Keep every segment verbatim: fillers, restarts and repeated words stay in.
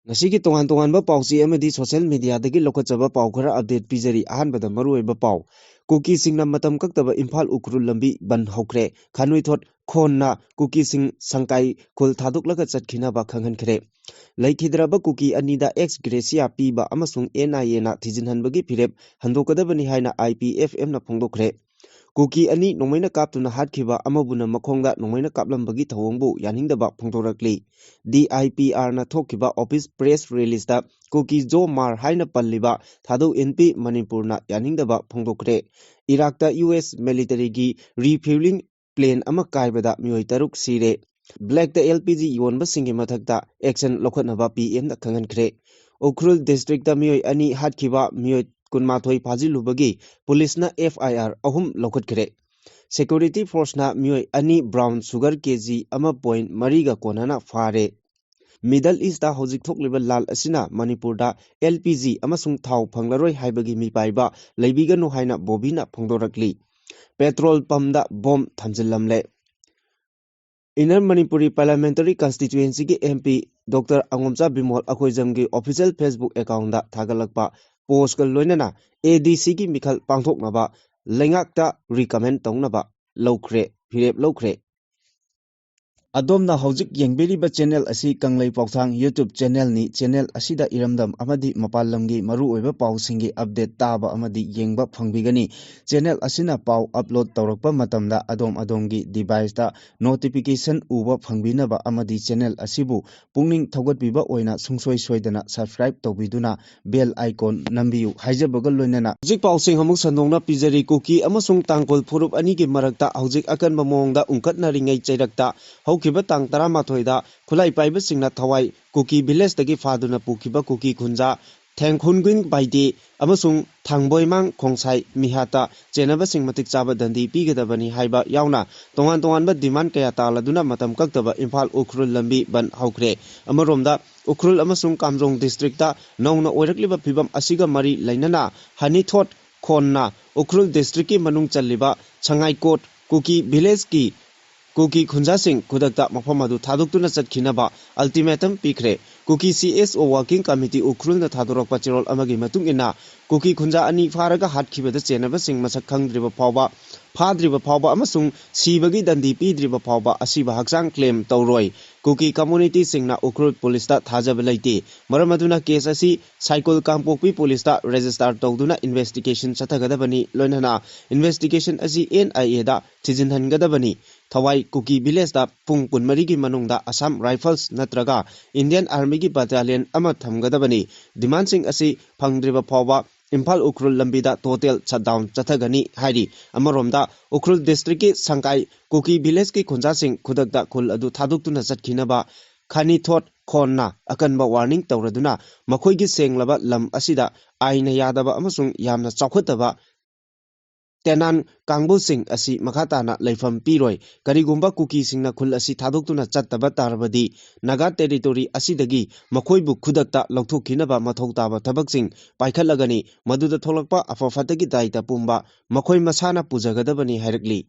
ꯉꯁꯤꯒꯤ ꯇꯣꯉꯥꯟ ꯇꯣꯉꯥꯟꯕ ꯄꯥꯎꯆꯦ ꯑꯃꯗꯤ social mediaꯗꯒꯤ ꯂꯧꯈꯠꯆꯕ ꯄꯥꯎ ꯈꯔ update ꯄꯤꯖꯔꯤ꯫ ꯑꯍꯥꯟꯕꯗ ꯃꯔꯨꯑꯣꯏꯕ ꯄꯥꯎ꯫ ꯀꯨꯀꯤꯁꯤꯡꯅ ꯃꯇꯝ ꯀꯛꯇꯕ ꯏꯝꯐꯥꯜ ꯎꯈ꯭ꯔꯨꯜ ꯂꯝꯕꯤ ꯕꯟ ꯍꯧꯈ꯭ꯔꯦ꯫ ꯈꯥꯅꯨꯏꯊꯣꯠ ꯈꯣꯟꯅ ꯀꯨꯀꯤꯁꯤꯡ ꯁꯪꯀꯥꯏ ꯈꯨꯜ ꯊꯥꯗꯣꯛꯂꯒ ꯆꯠꯈꯤꯅꯕ ꯈꯪꯍꯟꯈ꯭ꯔꯦ꯫ ꯂꯩꯈꯤꯗ꯭ꯔꯕ ꯀꯨꯀꯤ ꯑꯅꯤꯗ ex gratia ꯄꯤꯕ ꯑꯃꯁꯨꯡ NIAꯅ ꯊꯤꯖꯤꯟꯍꯟꯕꯒꯤ ꯐꯤꯔꯦꯞ ꯍꯟꯗꯣꯛꯀꯗꯕꯅꯤ ꯍꯥꯏꯅ IPFMꯅ ꯐꯣꯡꯗꯣꯛꯈ꯭ꯔꯦ꯫ ꯀꯨꯀꯤ ꯑꯅꯤ ꯅꯣꯡꯃꯩꯅ ꯀꯥꯞꯇꯨꯅ ꯍꯥꯠꯈꯤꯕ ꯑꯃꯕꯨꯅ ꯃꯈꯣꯡꯗ ꯅꯣꯡꯃꯩꯅ ꯀꯥꯞꯂꯝꯕꯒꯤ ꯊꯧꯑꯣꯡꯕꯨ ꯌꯥꯅꯤꯡꯗꯕ ꯐꯣꯡꯗꯣꯔꯛꯂꯤ꯫ DIPRꯅ ꯊꯣꯛꯈꯤꯕ office press releaseꯇ ꯀꯨꯀꯤ ꯖꯣ ꯃꯥꯔ ꯍꯥꯏꯅ ꯄꯜꯂꯤꯕ ꯊꯥꯗꯧ ꯏꯟꯄꯤ ꯃꯅꯤꯄꯨꯔꯅ ꯌꯥꯅꯤꯡꯗꯕ ꯐꯣꯡꯗꯣꯛꯈ꯭ꯔꯦ꯫ ꯏꯔꯥꯛꯇ US militaryꯒꯤ refueling plane ꯑꯃ ꯀꯥꯏꯕꯗ ꯃꯤꯑꯣꯏ ꯇꯔꯨꯛ ꯁꯤꯔꯦ꯫ Blackꯇ LPG ꯌꯣꯟꯕꯁꯤꯡꯒꯤ ꯃꯊꯛꯇ action ꯂꯧꯈꯠꯅꯕ PMꯅ ꯈꯪꯍꯟꯈ꯭ꯔꯦ꯫ ꯎꯈ꯭ꯔꯨꯜ districtꯇ ꯃꯤꯑꯣꯏ ꯑꯅꯤ ꯍꯥꯠꯈꯤꯕ, ꯃꯤꯑꯣꯏ ꯀꯨꯟꯃꯥꯊꯣꯏ ꯐꯥꯖꯤꯜꯂꯨꯕꯒꯤ ꯄꯨꯂꯤꯁꯅ FIR ꯑꯍꯨꯝ ꯂꯧꯈꯠꯈ꯭ꯔꯦ꯫ Security forceꯅ ꯃꯤꯑꯣꯏ ꯑꯅꯤ brown sugar KG ꯑꯃ point ꯃꯔꯤꯒ ꯀꯣꯟꯅꯅ ꯐꯥꯔꯦ꯫ Middle Eastꯇ ꯍꯧꯖꯤꯛ ꯊꯣꯛꯂꯤꯕ ꯂꯥꯜ ꯑꯁꯤꯅ ꯃꯅꯤꯄꯨꯔꯗ LPG ꯑꯃꯁꯨꯡ ꯊꯥꯎ ꯐꯪꯂꯔꯣꯏ ꯍꯥꯏꯕꯒꯤ ꯃꯤꯄꯥꯏꯕ ꯂꯩꯕꯤꯒꯅꯨ ꯍꯥꯏꯅ ꯕꯣꯕꯤꯅ ꯐꯣꯡꯗꯣꯔꯛꯂꯤ꯫ Petrol pumpꯇ bomb ꯊꯝꯖꯤꯜꯂꯝꯂꯦ꯫ Inner Manipuri Parliamentary Constituencyꯒꯤ MP Doctor ꯑꯉꯣꯝꯆꯥ Bimol ꯑꯩꯈꯣꯏꯖꯝꯒꯤ official Facebook accountꯇ ꯊꯥꯒꯠꯂꯛꯄ postꯀ ꯂꯣꯏꯅꯅ ADCꯒꯤ ꯃꯤꯈꯜ ꯄꯥꯡꯊꯣꯛꯅꯕ ꯂꯩꯉꯥꯛꯇ recommend ꯇꯧꯅꯕ ꯂꯧꯈ꯭ꯔꯦ, ꯐꯤꯔꯦꯞ ꯂꯧꯈ꯭ꯔꯦ꯫ ꯑꯗꯣꯝꯅ ꯍꯧꯖꯤꯛ ꯌꯦꯡꯕꯤꯔꯤꯕ channel ꯑꯁꯤ ꯀꯪꯂꯩ ꯄꯥꯎꯊꯥꯡ YouTube channelꯅꯤ꯫ Channel ꯑꯁꯤꯗ ꯏꯔꯝꯗꯝ ꯑꯃꯗꯤ ꯃꯄꯥꯟ ꯂꯝꯒꯤ ꯃꯔꯨꯑꯣꯏꯕ ꯄꯥꯎꯁꯤꯡꯒꯤ update ꯇꯥꯕ ꯑꯃꯗꯤ ꯌꯦꯡꯕ ꯐꯪꯕꯤꯒꯅꯤ꯫ Channel ꯑꯁꯤꯅ ꯄꯥꯎ upload ꯇꯧꯔꯛꯄ ꯃꯇꯝꯗ ꯑꯗꯣꯝ ꯑꯗꯣꯝꯒꯤ deviceꯇ notification ꯎꯕ ꯐꯪꯕꯤꯅꯕ ꯑꯃꯗꯤ channel ꯑꯁꯤꯕꯨ ꯄꯨꯛꯅꯤꯡ ꯊꯧꯒꯠꯄꯤꯕ ꯑꯣꯏꯅ ꯁꯨꯡꯁꯣꯏ ꯁꯣꯏꯗꯅ subscribe ꯇꯧꯕꯤꯗꯨꯅ bell icon ꯅꯝꯕꯤꯌꯨ ꯍꯥꯏꯖꯕꯒ ꯂꯣꯏꯅꯅ ꯍꯧꯖꯤꯛ ꯄꯥꯎꯁꯤꯡ ꯑꯃꯨꯛ ꯁꯟꯗꯣꯛꯅ ꯄꯤꯖꯔꯤ꯫ ꯀꯨꯀꯤ ꯑꯃꯁꯨꯡ ꯇꯥꯡꯈꯨꯜ ꯐꯨꯔꯨꯞ ꯑꯅꯤꯒꯤ ꯃꯔꯛꯇ ꯍꯧꯖꯤꯛ ꯑꯀꯟꯕ ꯃꯑꯣꯡꯗ ꯎꯪꯈꯠꯅꯔꯤꯉꯩ ꯆꯩꯔꯛꯇ ꯍꯧꯈꯤꯕ ꯇꯥꯡ ꯇꯔꯥꯃꯥꯊꯣꯏꯗ ꯈꯨꯠꯂꯥꯏ ꯄꯥꯏꯕꯁꯤꯡꯅ ꯊꯋꯥꯏ ꯀꯨꯀꯤ villageꯇꯒꯤ ꯐꯥꯗꯨꯅ ꯄꯨꯈꯤꯕ ꯀꯨꯀꯤ ꯈꯨꯟꯖꯥ ꯊꯦꯡꯈꯨꯟꯒꯤꯡ ꯕꯥꯏꯗꯦ ꯑꯃꯁꯨꯡ ꯊꯥꯡꯕꯣꯏꯃꯥꯡ ꯈꯣꯡꯁꯥꯏ ꯃꯤꯍꯥꯠꯇ ꯆꯦꯟꯅꯕꯁꯤꯡ ꯃꯇꯤꯛ ꯆꯥꯕ ꯗꯟꯗꯤ ꯄꯤꯒꯗꯕꯅꯤ ꯍꯥꯏꯕ ꯌꯥꯎꯅ ꯇꯣꯉꯥꯟ ꯇꯣꯉꯥꯟꯕ demand ꯀꯌꯥ ꯇꯥꯜꯂꯗꯨꯅ ꯃꯇꯝ ꯀꯛꯇꯕ ꯏꯝꯐꯥꯜ ꯎꯈ꯭ꯔꯨꯜ ꯂꯝꯕꯤ ꯕꯟ ꯍꯧꯈ꯭ꯔꯦ꯫ ꯑꯃꯔꯣꯝꯗ ꯎꯈ꯭ꯔꯨꯜ ꯑꯃꯁꯨꯡ ꯀꯥꯝꯖꯣꯡ districtꯇ ꯅꯧꯅ ꯑꯣꯏꯔꯛꯂꯤꯕ ꯐꯤꯕꯝ ꯑꯁꯤꯒ ꯃꯔꯤ ꯂꯩꯅꯅ ꯍꯅꯤꯊꯣꯠ ꯈꯣꯟꯅ ꯎꯈ꯭ꯔꯨꯜ districtꯀꯤ ꯃꯅꯨꯡ ꯆꯜꯂꯤꯕ ꯁꯉꯥꯏꯀꯣꯠ ꯀꯨꯀꯤ villageꯀꯤ ꯀꯨꯀꯤ ꯈꯨꯟꯖꯥꯁꯤꯡ ꯈꯨꯗꯛꯇ ꯃꯐꯝ ꯑꯗꯨ ꯊꯥꯗꯣꯛꯇꯨꯅ ꯆꯠꯈꯤꯅꯕ ultimatum ꯄꯤꯈ꯭ꯔꯦ꯫ ꯀꯨꯀꯤ ꯁꯤ ꯑꯦꯁ ꯑꯣ ꯋꯥꯔꯀꯤꯡ ꯀꯃꯤꯇꯤ ꯎꯈ꯭ꯔꯨꯜꯅ ꯊꯥꯗꯣꯔꯛꯄ ꯆꯦꯔꯣꯜ ꯑꯃꯒꯤ ꯃꯇꯨꯡ ꯏꯟꯅ, ꯀꯨꯀꯤ ꯈꯨꯟꯖꯥ ꯑꯅꯤ ꯐꯥꯔꯒ ꯍꯥꯠꯈꯤꯕꯗ ꯆꯦꯟꯅꯕꯁꯤꯡ ꯃꯁꯛ ꯈꯪꯗ꯭ꯔꯤꯕ ꯐꯥꯎꯕ, ꯐꯥꯗ꯭ꯔꯤꯕ ꯐꯥꯎꯕ ꯑꯃꯁꯨꯡ ꯁꯤꯕꯒꯤ ꯗꯟꯗꯤ ꯄꯤꯗ꯭ꯔꯤꯕ ꯐꯥꯎꯕ ꯑꯁꯤꯕ ꯍꯛꯆꯥꯡ ꯀ꯭ꯂꯦꯝ ꯇꯧꯔꯣꯏ꯫ ꯀꯨꯀꯤ ꯀꯝꯃꯨꯅꯤꯇꯤꯁꯤꯡꯅ ꯎꯈ꯭ꯔꯨꯜ ꯄꯨꯂꯤꯁꯇ ꯊꯥꯖꯕ ꯂꯩꯇꯦ꯫ ꯃꯔꯝ ꯑꯗꯨꯅ ꯀꯦꯁ ꯑꯁꯤ ꯁꯥꯏꯀꯨꯜ ꯀꯥꯡꯄꯣꯛꯄꯤ ꯄꯨꯂꯤꯁꯇ ꯔꯦꯖꯤꯁꯇꯥꯔ ꯇꯧꯗꯨꯅ ꯏꯟꯚꯦꯁꯇꯤꯒꯦꯁꯟ ꯆꯠꯊꯒꯗꯕꯅꯤ꯫ ꯂꯣꯏꯅꯅ ꯏꯟꯚꯦꯁꯇꯤꯒꯦꯁꯟ ꯑꯁꯤ ꯑꯦꯟ ꯑꯥꯏ ꯑꯦꯗ ꯊꯤꯖꯤꯟꯍꯟꯒꯗꯕꯅꯤ꯫ ꯊꯋꯥꯏ ꯀꯨꯀꯤ ꯚꯤꯂꯦꯖꯇ ꯄꯨꯡ ꯀꯨꯟꯃꯔꯤꯒꯤ ꯃꯅꯨꯡꯗ ꯑꯁꯥꯝ ꯔꯥꯏꯐꯜꯁ ꯅꯠꯇ꯭ꯔꯒ ꯏꯟꯗꯤꯌꯟ ꯑꯥꯔꯃꯤꯒꯤ ꯕꯠꯇꯥꯂꯤꯌꯟ ꯑꯃ ꯊꯝꯒꯗꯕꯅꯤ꯫ ꯗꯤꯃꯥꯟꯁꯤꯡ ꯑꯁꯤ ꯐꯪꯗ꯭ꯔꯤꯕ ꯐꯥꯎꯕ ꯏꯝꯐꯥꯜ ꯎꯈ꯭ꯔꯨꯜ ꯂꯝꯕꯤꯗ ꯇꯣꯇꯦꯜ ꯁꯠꯗꯥꯎꯟ ꯆꯠꯊꯒꯅꯤ ꯍꯥꯏꯔꯤ꯫ ꯑꯃꯔꯣꯝꯗ, ꯎꯈ꯭ꯔꯨꯜ ꯗꯤꯁꯇ꯭ꯔꯤꯛꯀꯤ ꯁꯪꯀꯥꯏ ꯀꯨꯀꯤ ꯚꯤꯂꯦꯖꯀꯤ ꯈꯨꯟꯖꯥꯁꯤꯡ ꯈꯨꯗꯛꯇ ꯈꯨꯜ ꯑꯗꯨ ꯊꯥꯗꯣꯛꯇꯨꯅ ꯆꯠꯈꯤꯅꯕ ꯈꯥꯅꯤꯊꯣꯠ ꯈꯣꯟꯅ ꯑꯀꯟꯕ ꯋꯥꯔꯅꯤꯡ ꯇꯧꯔꯗꯨꯅ, ꯃꯈꯣꯏꯒꯤ ꯁꯦꯡꯂꯕ ꯂꯝ ꯑꯁꯤꯗ ꯑꯥꯏꯟꯅ ꯌꯥꯗꯕ ꯑꯃꯁꯨꯡ ꯌꯥꯝꯅ ꯆꯥꯎꯈꯠꯇꯕ ꯇꯦꯅꯥꯟ ꯀꯥꯡꯕꯨꯁꯤꯡ ꯑꯁꯤ ꯃꯈꯥ ꯇꯥꯅ ꯂꯩꯐꯝ ꯄꯤꯔꯣꯏ꯫ ꯀꯔꯤꯒꯨꯝꯕ ꯀꯨꯀꯤꯁꯤꯡꯅ ꯈꯨꯜ ꯑꯁꯤ ꯊꯥꯗꯣꯛꯇꯨꯅ ꯆꯠꯇꯕ ꯇꯥꯔꯕꯗꯤ, ꯅꯥꯒꯥ ꯇꯦꯔꯤꯇꯣꯔꯤ ꯑꯁꯤꯗꯒꯤ ꯃꯈꯣꯏꯕꯨ ꯈꯨꯗꯛꯇ ꯂꯧꯊꯣꯛꯈꯤꯅꯕ ꯃꯊꯧ ꯇꯥꯕ ꯊꯕꯛꯁꯤꯡ ꯄꯥꯏꯈꯠꯂꯒꯅꯤ꯫ ꯃꯗꯨꯗ ꯊꯣꯛꯂꯛꯄ ꯑꯐ ꯐꯠꯇꯒꯤ ꯗꯥꯏꯇ ꯄꯨꯝꯕ ꯃꯈꯣꯏ ꯃꯁꯥꯅ ꯄꯨꯖꯒꯗꯕꯅꯤ ꯍꯥꯏꯔꯛꯂꯤ꯫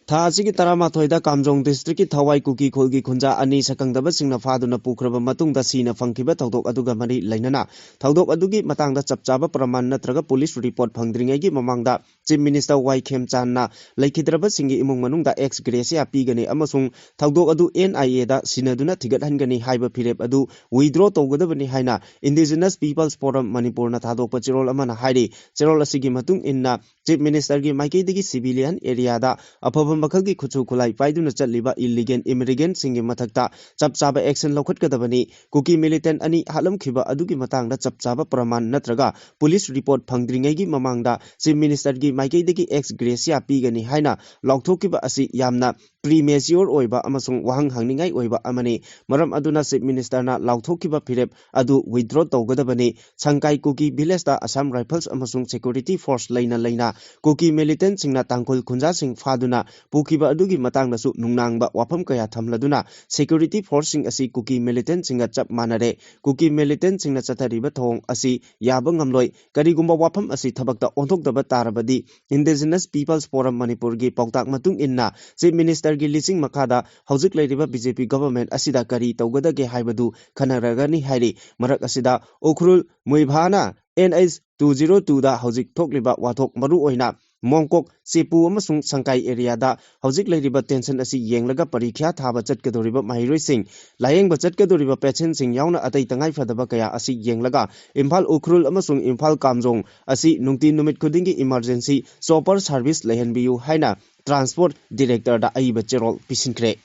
ꯊꯥ ꯑꯁꯤꯒꯤ ꯇꯔꯥꯃꯥꯊꯣꯏꯗ ꯀꯥꯝꯖꯣꯡ ꯗꯤꯁꯇ꯭ꯔꯤꯛꯀꯤ ꯊꯋꯥꯏ ꯀꯨꯀꯤ ꯈꯨꯜꯒꯤ ꯈꯨꯟꯖꯥ ꯑꯅꯤ ꯁꯛꯈꯪꯗꯕꯁꯤꯡꯅ ꯐꯥꯗꯨꯅ ꯄꯨꯈ꯭ꯔꯕ ꯃꯇꯨꯡꯗ ꯁꯤꯅ ꯐꯪꯈꯤꯕ ꯊꯧꯗꯣꯛ ꯑꯗꯨꯒ ꯃꯔꯤ ꯂꯩꯅꯅ, ꯊꯧꯗꯣꯛ ꯑꯗꯨꯒꯤ ꯃꯇꯥꯡꯗ ꯆꯞ ꯆꯥꯕ ꯄ꯭ꯔꯃꯥꯟ ꯅꯠꯇ꯭ꯔꯒ ꯄꯨꯂꯤꯁ ꯔꯤꯄꯣꯔꯠ ꯐꯪꯗ꯭ꯔꯤꯉꯩꯒꯤ ꯃꯃꯥꯡꯗ ꯆꯤꯐ ꯃꯤꯅꯤꯁꯇꯔ ꯋꯥꯏ ꯈꯦꯝꯆꯥꯟꯅ ꯂꯩꯈꯤꯗ꯭ꯔꯕꯁꯤꯡꯒꯤ ꯏꯃꯨꯡ ꯃꯅꯨꯡꯗ ꯑꯦꯛꯁ ꯒ꯭ꯔꯦꯁꯤꯌꯥ ꯄꯤꯒꯅꯤ ꯑꯃꯁꯨꯡ ꯊꯧꯗꯣꯛ ꯑꯗꯨ ꯑꯦꯟ ꯑꯥꯏ ꯑꯦꯗ ꯁꯤꯟꯅꯗꯨꯅ ꯊꯤꯒꯠꯍꯟꯒꯅꯤ ꯍꯥꯏꯕ ꯐꯤꯔꯦꯞ ꯑꯗꯨ ꯋꯤꯗ꯭ꯔꯣ ꯇꯧꯒꯗꯕꯅꯤ ꯍꯥꯏꯅ ꯏꯟꯗꯤꯖꯤꯅꯁ ꯄꯤꯄꯜꯁ ꯐꯣꯔꯝ ꯃꯅꯤꯄꯨꯔꯅ ꯊꯥꯗꯣꯛꯄ ꯆꯦꯔꯣꯜ ꯑꯃꯅ ꯍꯥꯏꯔꯤ꯫ ꯆꯦꯔꯣꯜ ꯑꯁꯤꯒꯤ ꯃꯇꯨꯡ ꯏꯟꯅ, ꯆꯤꯐ ꯃꯤꯅꯤꯁꯇꯔꯒꯤ ꯃꯥꯏꯀꯩꯗꯒꯤ ꯁꯤꯚꯤꯂꯤꯌꯟ ꯑꯦꯔꯤꯌꯥꯗ ꯑꯐꯕ ꯃꯈꯜꯒꯤ ꯈꯨꯠꯁꯨ ꯈꯨꯠꯂꯥꯏ ꯄꯥꯏꯗꯨꯅ ꯆꯠꯂꯤꯕ ꯏꯂꯤꯒꯦꯟ ꯏꯃꯤꯒ꯭ꯔꯦꯟꯠꯁꯤꯡꯒꯤ ꯃꯊꯛꯇ ꯆꯞ ꯆꯥꯕ ꯑꯦꯛꯁꯟ ꯂꯧꯈꯠꯀꯗꯕꯅꯤ꯫ ꯀꯨꯀꯤ ꯃꯤꯂꯤꯇꯦꯟꯠ ꯑꯅꯤ ꯍꯥꯠꯂꯝꯈꯤꯕ ꯑꯗꯨꯒꯤ ꯃꯇꯥꯡꯗ ꯆꯞ ꯆꯥꯕ ꯄ꯭ꯔꯃꯥꯟ ꯅꯠꯇ꯭ꯔꯒ ꯄꯨꯂꯤꯁ ꯔꯤꯄꯣꯔꯠ ꯐꯪꯗ꯭ꯔꯤꯉꯩꯒꯤ ꯃꯃꯥꯡꯗ ꯆꯤꯐ ꯃꯤꯅꯤꯁꯇꯔꯒꯤ ꯃꯥꯏꯀꯩꯗꯒꯤ ꯑꯦꯛꯁ ꯒ꯭ꯔꯦꯁꯤꯌꯥ ꯄꯤꯒꯅꯤ ꯍꯥꯏꯅ ꯂꯥꯎꯊꯣꯛꯈꯤꯕ ꯑꯁꯤ ꯌꯥꯝꯅ ꯄ꯭ꯔꯤꯃꯦꯆꯤꯌꯣꯔ ꯑꯣꯏꯕ ꯑꯃꯁꯨꯡ ꯋꯥꯍꯪ ꯍꯪꯅꯤꯡꯉꯥꯏ ꯑꯣꯏꯕ ꯑꯃꯅꯤ꯫ ꯃꯔꯝ ꯑꯗꯨꯅ ꯆꯤꯐ ꯃꯤꯅꯤꯁꯇꯔꯅ ꯂꯥꯎꯊꯣꯛꯈꯤꯕ ꯐꯤꯔꯦꯞ ꯑꯗꯨ ꯋꯤꯗ꯭ꯔꯣ ꯇꯧꯒꯗꯕꯅꯤ꯫ ꯁꯪꯀꯥꯏ ꯀꯨꯀꯤ ꯚꯤꯂꯦꯖꯇ ꯑꯁꯥꯝ ꯔꯥꯏꯐꯜꯁ ꯑꯃꯁꯨꯡ ꯁꯦꯀ꯭ꯌꯨꯔꯤꯇꯤ ꯐꯣꯔꯁ ꯂꯩꯅ ꯂꯩꯅ ꯀꯨꯀꯤ ꯃꯤꯂꯤꯇꯦꯟꯠꯁꯤꯡꯅ ꯇꯥꯡꯈꯨꯜ ꯈꯨꯟꯖꯥꯁꯤꯡ ꯐꯥꯗꯨꯅ ꯄꯨꯈꯤꯕ ꯑꯗꯨꯒꯤ ꯃꯇꯥꯡꯗꯁꯨ ꯅꯨꯡꯅꯥꯡꯕ ꯋꯥꯐꯝ ꯀꯌꯥ ꯊꯝꯂꯗꯨꯅ, ꯁꯦꯀ꯭ꯌꯨꯔꯤꯇꯤ ꯐꯣꯔꯁꯁꯤꯡ ꯑꯁꯤ ꯀꯨꯀꯤ ꯃꯤꯂꯤꯇꯦꯟꯠꯁꯤꯡꯒ ꯆꯞ ꯃꯥꯟꯅꯔꯦ꯫ ꯀꯨꯀꯤ ꯃꯤꯂꯤꯇꯦꯟꯠꯁꯤꯡꯅ ꯆꯠꯊꯔꯤꯕ ꯊꯧꯑꯣꯡ ꯑꯁꯤ ꯌꯥꯕ ꯉꯝꯂꯣꯏ꯫ ꯀꯔꯤꯒꯨꯝꯕ ꯋꯥꯐꯝ ꯑꯁꯤ ꯊꯕꯛꯇ ꯑꯣꯟꯊꯣꯛꯇꯕ ꯇꯥꯔꯕꯗꯤ, ꯏꯟꯗꯤꯖꯤꯅꯁ ꯄꯤꯄꯜꯁ ꯐꯣꯔꯝ ꯃꯅꯤꯄꯨꯔꯒꯤ ꯄꯥꯎꯇꯥꯛ ꯃꯇꯨꯡ ꯏꯟꯅ, ꯆꯤꯐ ꯃꯤꯅꯤꯁꯇꯔ ꯁꯔꯀꯥꯔꯒꯤ ꯂꯤꯆꯤꯡ ꯃꯈꯥꯗ ꯍꯧꯖꯤꯛ ꯂꯩꯔꯤꯕ ꯕꯤ ꯖꯦ ꯄꯤ ꯒꯚꯔꯟꯃꯦꯟꯠ ꯑꯁꯤꯗ ꯀꯔꯤ ꯇꯧꯒꯗꯒꯦ ꯍꯥꯏꯕꯗꯨ ꯈꯟꯅꯔꯒꯅꯤ ꯍꯥꯏꯔꯤ꯫ ꯃꯔꯛ ꯑꯁꯤꯗ ꯎꯈ꯭ꯔꯨꯜ ꯃꯨꯏꯚꯥꯅ ꯑꯦꯟ ꯑꯩꯆ ꯇꯨ ꯖꯤꯔꯣ ꯇꯨꯗ ꯍꯧꯖꯤꯛ ꯊꯣꯛꯂꯤꯕ ꯋꯥꯊꯣꯛ, ꯃꯔꯨ ꯑꯣꯏꯅ ꯃꯣꯡꯀꯣꯛ, ꯆꯦꯄꯨ ꯑꯃꯁꯨꯡ ꯁꯪꯀꯥꯏ ꯑꯦꯔꯤꯌꯥꯗ ꯍꯧꯖꯤꯛ ꯂꯩꯔꯤꯕ ꯇꯦꯟꯁꯟ ꯑꯁꯤ ꯌꯦꯡꯂꯒ ꯄꯔꯤꯈ꯭ꯌꯥ ꯊꯥꯕ ꯆꯠꯀꯗꯧꯔꯤꯕ ꯃꯍꯩꯔꯣꯏꯁꯤꯡ, ꯂꯥꯌꯦꯡꯕ ꯆꯠꯀꯗꯧꯔꯤꯕ ꯄꯦꯁꯦꯟꯠꯁꯤꯡ ꯌꯥꯎꯅ ꯑꯇꯩ ꯇꯉꯥꯏꯐꯗꯕ ꯀꯌꯥ ꯑꯁꯤ ꯌꯦꯡꯂꯒ ꯏꯝꯐꯥꯜ ꯎꯈ꯭ꯔꯨꯜ ꯑꯃꯁꯨꯡ ꯏꯝꯐꯥꯜ ꯀꯥꯝꯖꯣꯡ ꯑꯁꯤ ꯅꯨꯡꯇꯤ ꯅꯨꯃꯤꯠ ꯈꯨꯗꯤꯡꯒꯤ ꯏꯃꯔꯖꯦꯟꯁꯤ ꯆꯣꯄꯔ ꯁꯥꯔꯚꯤꯁ ꯂꯩꯍꯟꯕꯤꯌꯨ ꯍꯥꯏꯅ ꯇ꯭ꯔꯥꯟꯁꯄꯣꯔꯠ ꯗꯤꯔꯦꯛꯇꯔꯗ ꯑꯏꯕ ꯆꯦꯔꯣꯜ ꯄꯤꯁꯤꯟꯈ꯭ꯔꯦ꯫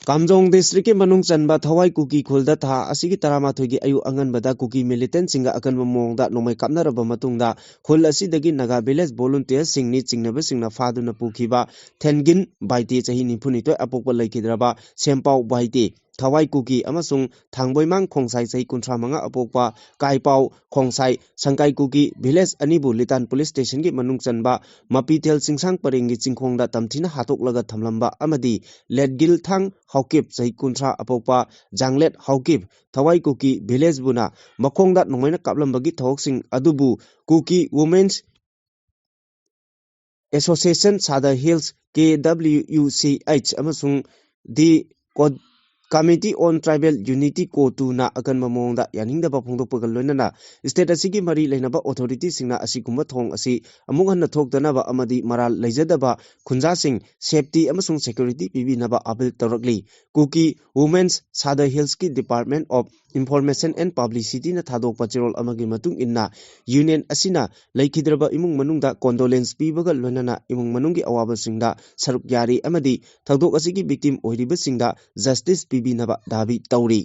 ꯀꯥꯝꯖꯣꯡ ꯗꯤꯁꯇ꯭ꯔꯤꯛꯀꯤ ꯃꯅꯨꯡ ꯆꯟꯕ ꯊꯋꯥꯏ ꯀꯨꯀꯤ ꯈꯨꯜꯗ ꯊꯥ ꯑꯁꯤꯒꯤ ꯇꯔꯥꯃꯥꯊꯣꯏꯒꯤ ꯑꯌꯨꯛ ꯑꯉꯟꯕꯗ ꯀꯨꯀꯤ ꯃꯤꯂꯤꯇꯦꯟꯠꯁꯤꯡꯒ ꯑꯀꯟꯕ ꯃꯑꯣꯡꯗ ꯅꯣꯡꯃꯩ ꯀꯥꯞꯅꯔꯕ ꯃꯇꯨꯡꯗ ꯈꯨꯜ ꯑꯁꯤꯗꯒꯤ ꯅꯥꯒꯥ ꯚꯤꯂꯦꯖ ꯚꯣꯂꯨꯟꯇꯤꯌꯔꯁꯤꯡꯅꯤ ꯆꯤꯡꯅꯕꯁꯤꯡꯅ ꯐꯥꯗꯨꯅ ꯄꯨꯈꯤꯕ ꯊꯦꯟꯒꯤꯟ ꯕꯥꯏꯇꯦ, ꯆꯍꯤ ꯅꯤꯐꯨꯅꯤꯊꯣꯏ, ꯑꯄꯣꯛꯄ ꯂꯩꯈꯤꯗ꯭ꯔꯕ ꯁꯦꯝꯄꯥꯎ ꯕꯥꯏꯇꯦ, ꯊꯋꯥꯏ ꯀꯨꯀꯤ ꯑꯃꯁꯨꯡ ꯊꯥꯡꯕꯣꯏꯃꯥꯡ ꯈꯣꯡꯁꯥꯏ, ꯆꯍꯤ ꯀꯨꯟꯊ꯭ꯔꯥ ꯃꯉꯥ, ꯑꯄꯣꯛꯄ ꯀꯥꯏꯄꯥꯎ ꯈꯣꯡꯁꯥꯏ, ꯁꯪꯀꯥꯏ ꯀꯨꯀꯤ ꯚꯤꯂꯦꯖ ꯑꯅꯤꯕꯨ ꯂꯤꯇꯥꯟ ꯄꯨꯂꯤꯁ ꯁ꯭ꯇꯦꯁꯟꯒꯤ ꯃꯅꯨꯡ ꯆꯟꯕ ꯃꯄꯤꯊꯦꯜ ꯆꯤꯡꯁꯥꯡ ꯄꯔꯦꯡꯒꯤ ꯆꯤꯡꯈꯣꯡꯗ ꯇꯝꯊꯤꯅ ꯍꯥꯠꯇꯣꯛꯂꯒ ꯊꯝꯂꯝꯕ ꯑꯃꯗꯤ ꯂꯦꯠꯒꯤꯜ ꯊꯥꯡ ꯍꯥꯎꯀꯤꯞ, ꯆꯍꯤ ꯀꯨꯟꯊ꯭ꯔꯥ, ꯑꯄꯣꯛꯄ ꯖꯥꯡꯂꯦꯠ ꯍꯥꯎꯀꯤꯞ, ꯊꯋꯥꯏ ꯀꯨꯀꯤ ꯚꯤꯂꯦꯖꯕꯨꯅ ꯃꯈꯣꯡꯗ ꯅꯣꯡꯃꯩꯅ ꯀꯥꯞꯂꯝꯕꯒꯤ ꯊꯧꯑꯣꯛꯁꯤꯡ ꯑꯗꯨꯕꯨ ꯀꯨꯀꯤ ꯋꯨꯃꯦꯟꯁ ꯑꯦꯁꯣꯁꯤꯌꯦꯁꯟ ꯁꯥꯗꯔ ꯍꯤꯜꯁ, ꯀꯦ ꯗꯕ꯭ꯂꯤꯎ ꯌꯨ ꯁꯤ ꯑꯩꯆ, ꯑꯃꯁꯨꯡ ꯗꯤ ꯀꯣ-, ꯀꯃꯤꯇꯤ ꯑꯣꯟ ꯇ꯭ꯔꯥꯏꯕꯦꯜ ꯌꯨꯅꯤꯇꯤ, ꯀꯣꯇꯨꯅ ꯑꯀꯟꯕ ꯃꯑꯣꯡꯗ ꯌꯥꯅꯤꯡꯗꯕ ꯐꯣꯡꯗꯣꯛꯄꯒ ꯂꯣꯏꯅꯅ ꯁ꯭ꯇꯦꯠ ꯑꯁꯤꯒꯤ ꯃꯔꯤ ꯂꯩꯅꯕ ꯑꯣꯊꯣꯔꯤꯇꯤꯁꯤꯡꯅ ꯑꯁꯤꯒꯨꯝꯕ ꯊꯧꯑꯣꯡ ꯑꯁꯤ ꯑꯃꯨꯛ ꯍꯟꯅ ꯊꯣꯛꯇꯅꯕ ꯑꯃꯗꯤ ꯃꯔꯥꯜ ꯂꯩꯖꯗꯕ ꯈꯨꯟꯖꯥꯁꯤꯡ ꯁꯦꯐꯇꯤ ꯑꯃꯁꯨꯡ ꯁꯦꯀ꯭ꯌꯨꯔꯤꯇꯤ ꯄꯤꯕꯤꯅꯕ ꯑꯥꯄꯤꯜ ꯇꯧꯔꯛꯂꯤ꯫ ꯀꯨꯀꯤ ꯋꯨꯃꯦꯟꯁ ꯁꯥꯗꯔ ꯍꯤꯜꯁꯀꯤ ꯗꯤꯄꯥꯔꯠꯃꯦꯟꯠ ꯑꯣꯐ ꯏꯟꯐꯣꯔꯃꯦꯁꯟ ꯑꯦꯟ ꯄꯕ꯭ꯂꯤꯁꯤꯇꯤꯅ ꯊꯥꯗꯣꯛꯄ ꯆꯦꯔꯣꯜ ꯑꯃꯒꯤ ꯃꯇꯨꯡ ꯏꯟꯅ, ꯌꯨꯅꯤꯌꯟ ꯑꯁꯤꯅ ꯂꯩꯈꯤꯗ꯭ꯔꯕ ꯏꯃꯨꯡ ꯃꯅꯨꯡꯗ ꯀꯣꯟꯗꯣꯂꯦꯟꯁ ꯄꯤꯕꯒ ꯂꯣꯏꯅꯅ ꯏꯃꯨꯡ ꯃꯅꯨꯡꯒꯤ ꯑꯋꯥꯕꯁꯤꯡꯗ ꯁꯔꯨꯛ ꯌꯥꯔꯤ ꯑꯃꯗꯤ ꯊꯧꯗꯣꯛ ꯑꯁꯤꯒꯤ ꯚꯤꯛꯇꯤꯝ ꯑꯣꯏꯔꯤꯕꯁꯤꯡꯗ ꯖꯁꯇꯤꯁ ꯄꯤꯕꯤꯅꯕ ꯗꯥꯕꯤ ꯇꯧꯔꯤ꯫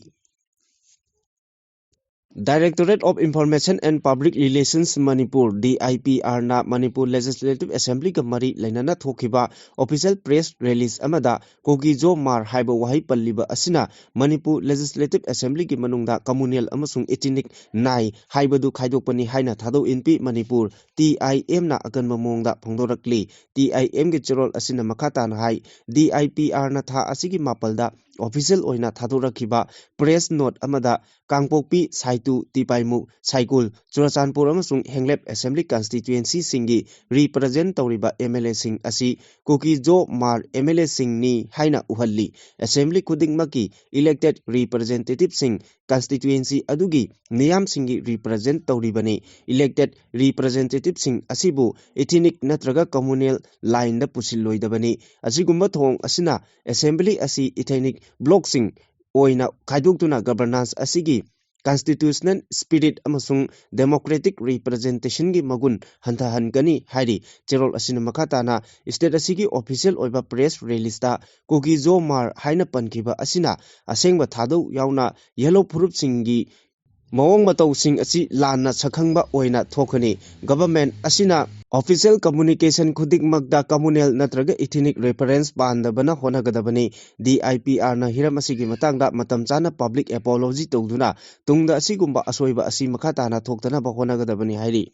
Directorate of Information and Public Relations Manipur, D I P ꯑꯥꯔꯅ ꯃꯅꯤꯄꯨꯔ ꯂꯦꯖꯤꯁꯂꯦꯇꯤꯚ ꯑꯦꯁꯦꯝꯕ꯭ꯂꯤꯒ ꯃꯔꯤ ꯂꯩꯅꯅ ꯊꯣꯛꯈꯤꯕ ꯑꯣꯐꯤꯁꯤꯌꯦꯜ ꯄ꯭ꯔꯦꯁ ꯔꯤꯂꯤꯖ ꯑꯃꯗ ꯀꯨꯀꯤ ꯖꯣ ꯃꯥꯔ ꯍꯥꯏꯕ ꯋꯥꯍꯩ ꯄꯜꯂꯤꯕ ꯑꯁꯤꯅ ꯃꯅꯤꯄꯨꯔ ꯂꯦꯖꯤꯁꯂꯦꯇꯤꯚ ꯑꯦꯁꯦꯝꯕ꯭ꯂꯤꯒꯤ ꯃꯅꯨꯡꯗ ꯀꯝꯃꯨꯅꯦꯜ ꯑꯃꯁꯨꯡ ꯏꯊꯤꯅꯤꯛ ꯅꯥꯏ ꯍꯥꯏꯕꯗꯨ ꯈꯥꯏꯗꯣꯛꯄꯅꯤ ꯍꯥꯏꯅ ꯊꯥꯗꯣꯛ ꯏꯟꯄꯤ꯫ ꯃꯅꯤꯄꯨꯔ ꯇꯤ ꯑꯥꯏ ꯑꯦꯝꯅ ꯑꯀꯟꯕ ꯃꯑꯣꯡꯗ ꯐꯣꯡꯗꯣꯔꯛꯂꯤ꯫ ꯇꯤ ꯑꯥꯏ ꯑꯦꯝꯒꯤ ꯆꯦꯔꯣꯜ ꯑꯁꯤꯅ ꯃꯈꯥ ꯇꯥꯅ ꯍꯥꯏ, ꯗꯤ ꯑꯥꯏ ꯄꯤ ꯑꯥꯔꯅ ꯊꯥ ꯑꯁꯤꯒꯤ ꯃꯥꯄꯜꯗ ꯑꯣꯐꯤꯁꯤꯌꯦꯜ ꯑꯣꯏꯅ ꯊꯥꯗꯣꯔꯛꯈꯤꯕ ꯄ꯭ꯔꯦꯁ ꯅꯣꯠ ꯑꯃꯗ ꯀꯥꯡꯄꯣꯛꯄꯤ, ꯁꯥꯏꯇꯨ, ꯇꯤꯄꯥꯏꯃꯨ, ꯁꯥꯏꯀꯨꯜ, ꯆꯨꯔꯆꯥꯟꯄꯨꯔ ꯑꯃꯁꯨꯡ ꯍꯦꯡꯂꯦꯞ ꯑꯦꯁꯦꯝꯕ꯭ꯂꯤ ꯀꯟꯁꯇꯤꯇ꯭ꯌꯨꯌꯦꯟꯁꯤꯁꯤꯡꯒꯤ ꯔꯤꯄ꯭ꯔꯖꯦꯟ ꯇꯧꯔꯤꯕ ꯑꯦꯝ ꯑꯦꯜ ꯑꯦꯁꯤꯡ ꯑꯁꯤ ꯀꯨꯀꯤ ꯖꯣ ꯃꯥꯔ ꯑꯦꯝ ꯑꯦꯜ ꯑꯦꯁꯤꯡꯅꯤ ꯍꯥꯏꯅ ꯎꯍꯜꯂꯤ꯫ ꯑꯦꯁꯦꯝꯕ꯭ꯂꯤ ꯈꯨꯗꯤꯡꯃꯛꯀꯤ ꯏꯂꯦꯛꯇꯦꯠ ꯔꯤꯄ꯭ꯔꯖꯦꯟꯇꯦꯇꯤꯚꯁꯤꯡ ꯀꯟꯁꯇꯤꯇ꯭ꯌꯨꯌꯦꯟꯁꯤ ꯑꯗꯨꯒꯤ ꯃꯤꯌꯥꯝꯁꯤꯡꯒꯤ ꯔꯤꯄ꯭ꯔꯖꯦꯟ ꯇꯧꯔꯤꯕꯅꯤ꯫ ꯏꯂꯦꯛꯇꯦꯠ ꯔꯤꯄ꯭ꯔꯖꯦꯟꯇꯦꯇꯤꯚꯁꯤꯡ ꯑꯁꯤꯕꯨ ꯏꯊꯤꯅꯤꯛ ꯅꯠꯇ꯭ꯔꯒ ꯀꯝꯃꯨꯅꯦꯜ ꯂꯥꯏꯟꯗ ꯄꯨꯁꯤꯜꯂꯣꯏꯗꯕꯅꯤ꯫ ꯑꯁꯤꯒꯨꯝꯕ ꯊꯧꯑꯣꯡ ꯑꯁꯤꯅ ꯑꯦꯁꯦꯝꯕ꯭ꯂꯤ ꯑꯁꯤ ꯏꯊꯦꯅꯤꯛ ꯕ꯭ꯂꯣꯛꯁꯤꯡ ꯑꯣꯏꯅ ꯈꯥꯏꯗꯣꯛꯇꯨꯅ ꯒꯕꯔꯅꯥꯟꯁ ꯑꯁꯤꯒꯤ ꯀꯟꯁꯇꯤꯇ꯭ꯌꯨꯁꯅꯦꯜ ꯁ꯭ꯄꯤꯔꯤꯠ ꯑꯃꯁꯨꯡ ꯗꯦꯃꯣꯀ꯭ꯔꯦꯇꯤꯛ ꯔꯤꯄ꯭ꯔꯖꯦꯟꯇꯦꯁꯟꯒꯤ ꯃꯒꯨꯟ ꯍꯟꯊꯍꯟꯒꯅꯤ ꯍꯥꯏꯔꯤ꯫ ꯆꯦꯔꯣꯜ ꯑꯁꯤꯅ ꯃꯈꯥ ꯇꯥꯅ ꯁ꯭ꯇꯦꯠ ꯑꯁꯤꯒꯤ ꯑꯣꯐꯤꯁꯤꯌꯦꯜ ꯑꯣꯏꯕ ꯄ꯭ꯔꯦꯁ ꯔꯤꯂꯤꯖꯇ ꯀꯨꯀꯤ ꯖꯣ ꯃꯥꯔ ꯍꯥꯏꯅ ꯄꯟꯈꯤꯕ ꯑꯁꯤꯅ ꯑꯁꯦꯡꯕ ꯊꯥꯗꯧ ꯌꯥꯎꯅ ꯌꯦꯜꯂꯣ ꯐꯨꯔꯨꯞꯁꯤꯡꯒꯤ ꯃꯑꯣꯡ ꯃꯇꯧꯁꯤꯡ ꯑꯁꯤ ꯂꯥꯟꯅ ꯁꯛꯈꯪꯕ ꯑꯣꯏꯅ ꯊꯣꯛꯀꯅꯤ꯫ ꯒꯚꯔꯟꯃꯦꯟꯠ ꯑꯁꯤꯅ ꯑꯣꯐꯤꯁꯤꯌꯦꯜ ꯀꯝꯃ꯭ꯌꯨꯅꯤꯀꯦꯁꯟ ꯈꯨꯗꯤꯡꯃꯛꯇ ꯀꯝꯃꯨꯅꯦꯜ ꯅꯠꯇ꯭ꯔꯒ ꯏꯊꯤꯅꯤꯛ ꯔꯦꯐꯔꯦꯟꯁ ꯄꯥꯟꯗꯕꯅ ꯍꯣꯠꯅꯒꯗꯕꯅꯤ꯫ ꯗꯤ ꯑꯥꯏ ꯄꯤ ꯑꯥꯔꯅ ꯍꯤꯔꯝ ꯑꯁꯤꯒꯤ ꯃꯇꯥꯡꯗ ꯃꯇꯝ ꯆꯥꯅ ꯄꯕ꯭ꯂꯤꯛ ꯑꯦꯄꯣꯂꯣꯖꯤ ꯇꯧꯗꯨꯅ ꯇꯨꯡꯗ ꯑꯁꯤꯒꯨꯝꯕ ꯑꯁꯣꯏꯕ ꯑꯁꯤ ꯃꯈꯥ ꯇꯥꯅ ꯊꯣꯛꯇꯅꯕ ꯍꯣꯠꯅꯒꯗꯕꯅꯤ ꯍꯥꯏꯔꯤ꯫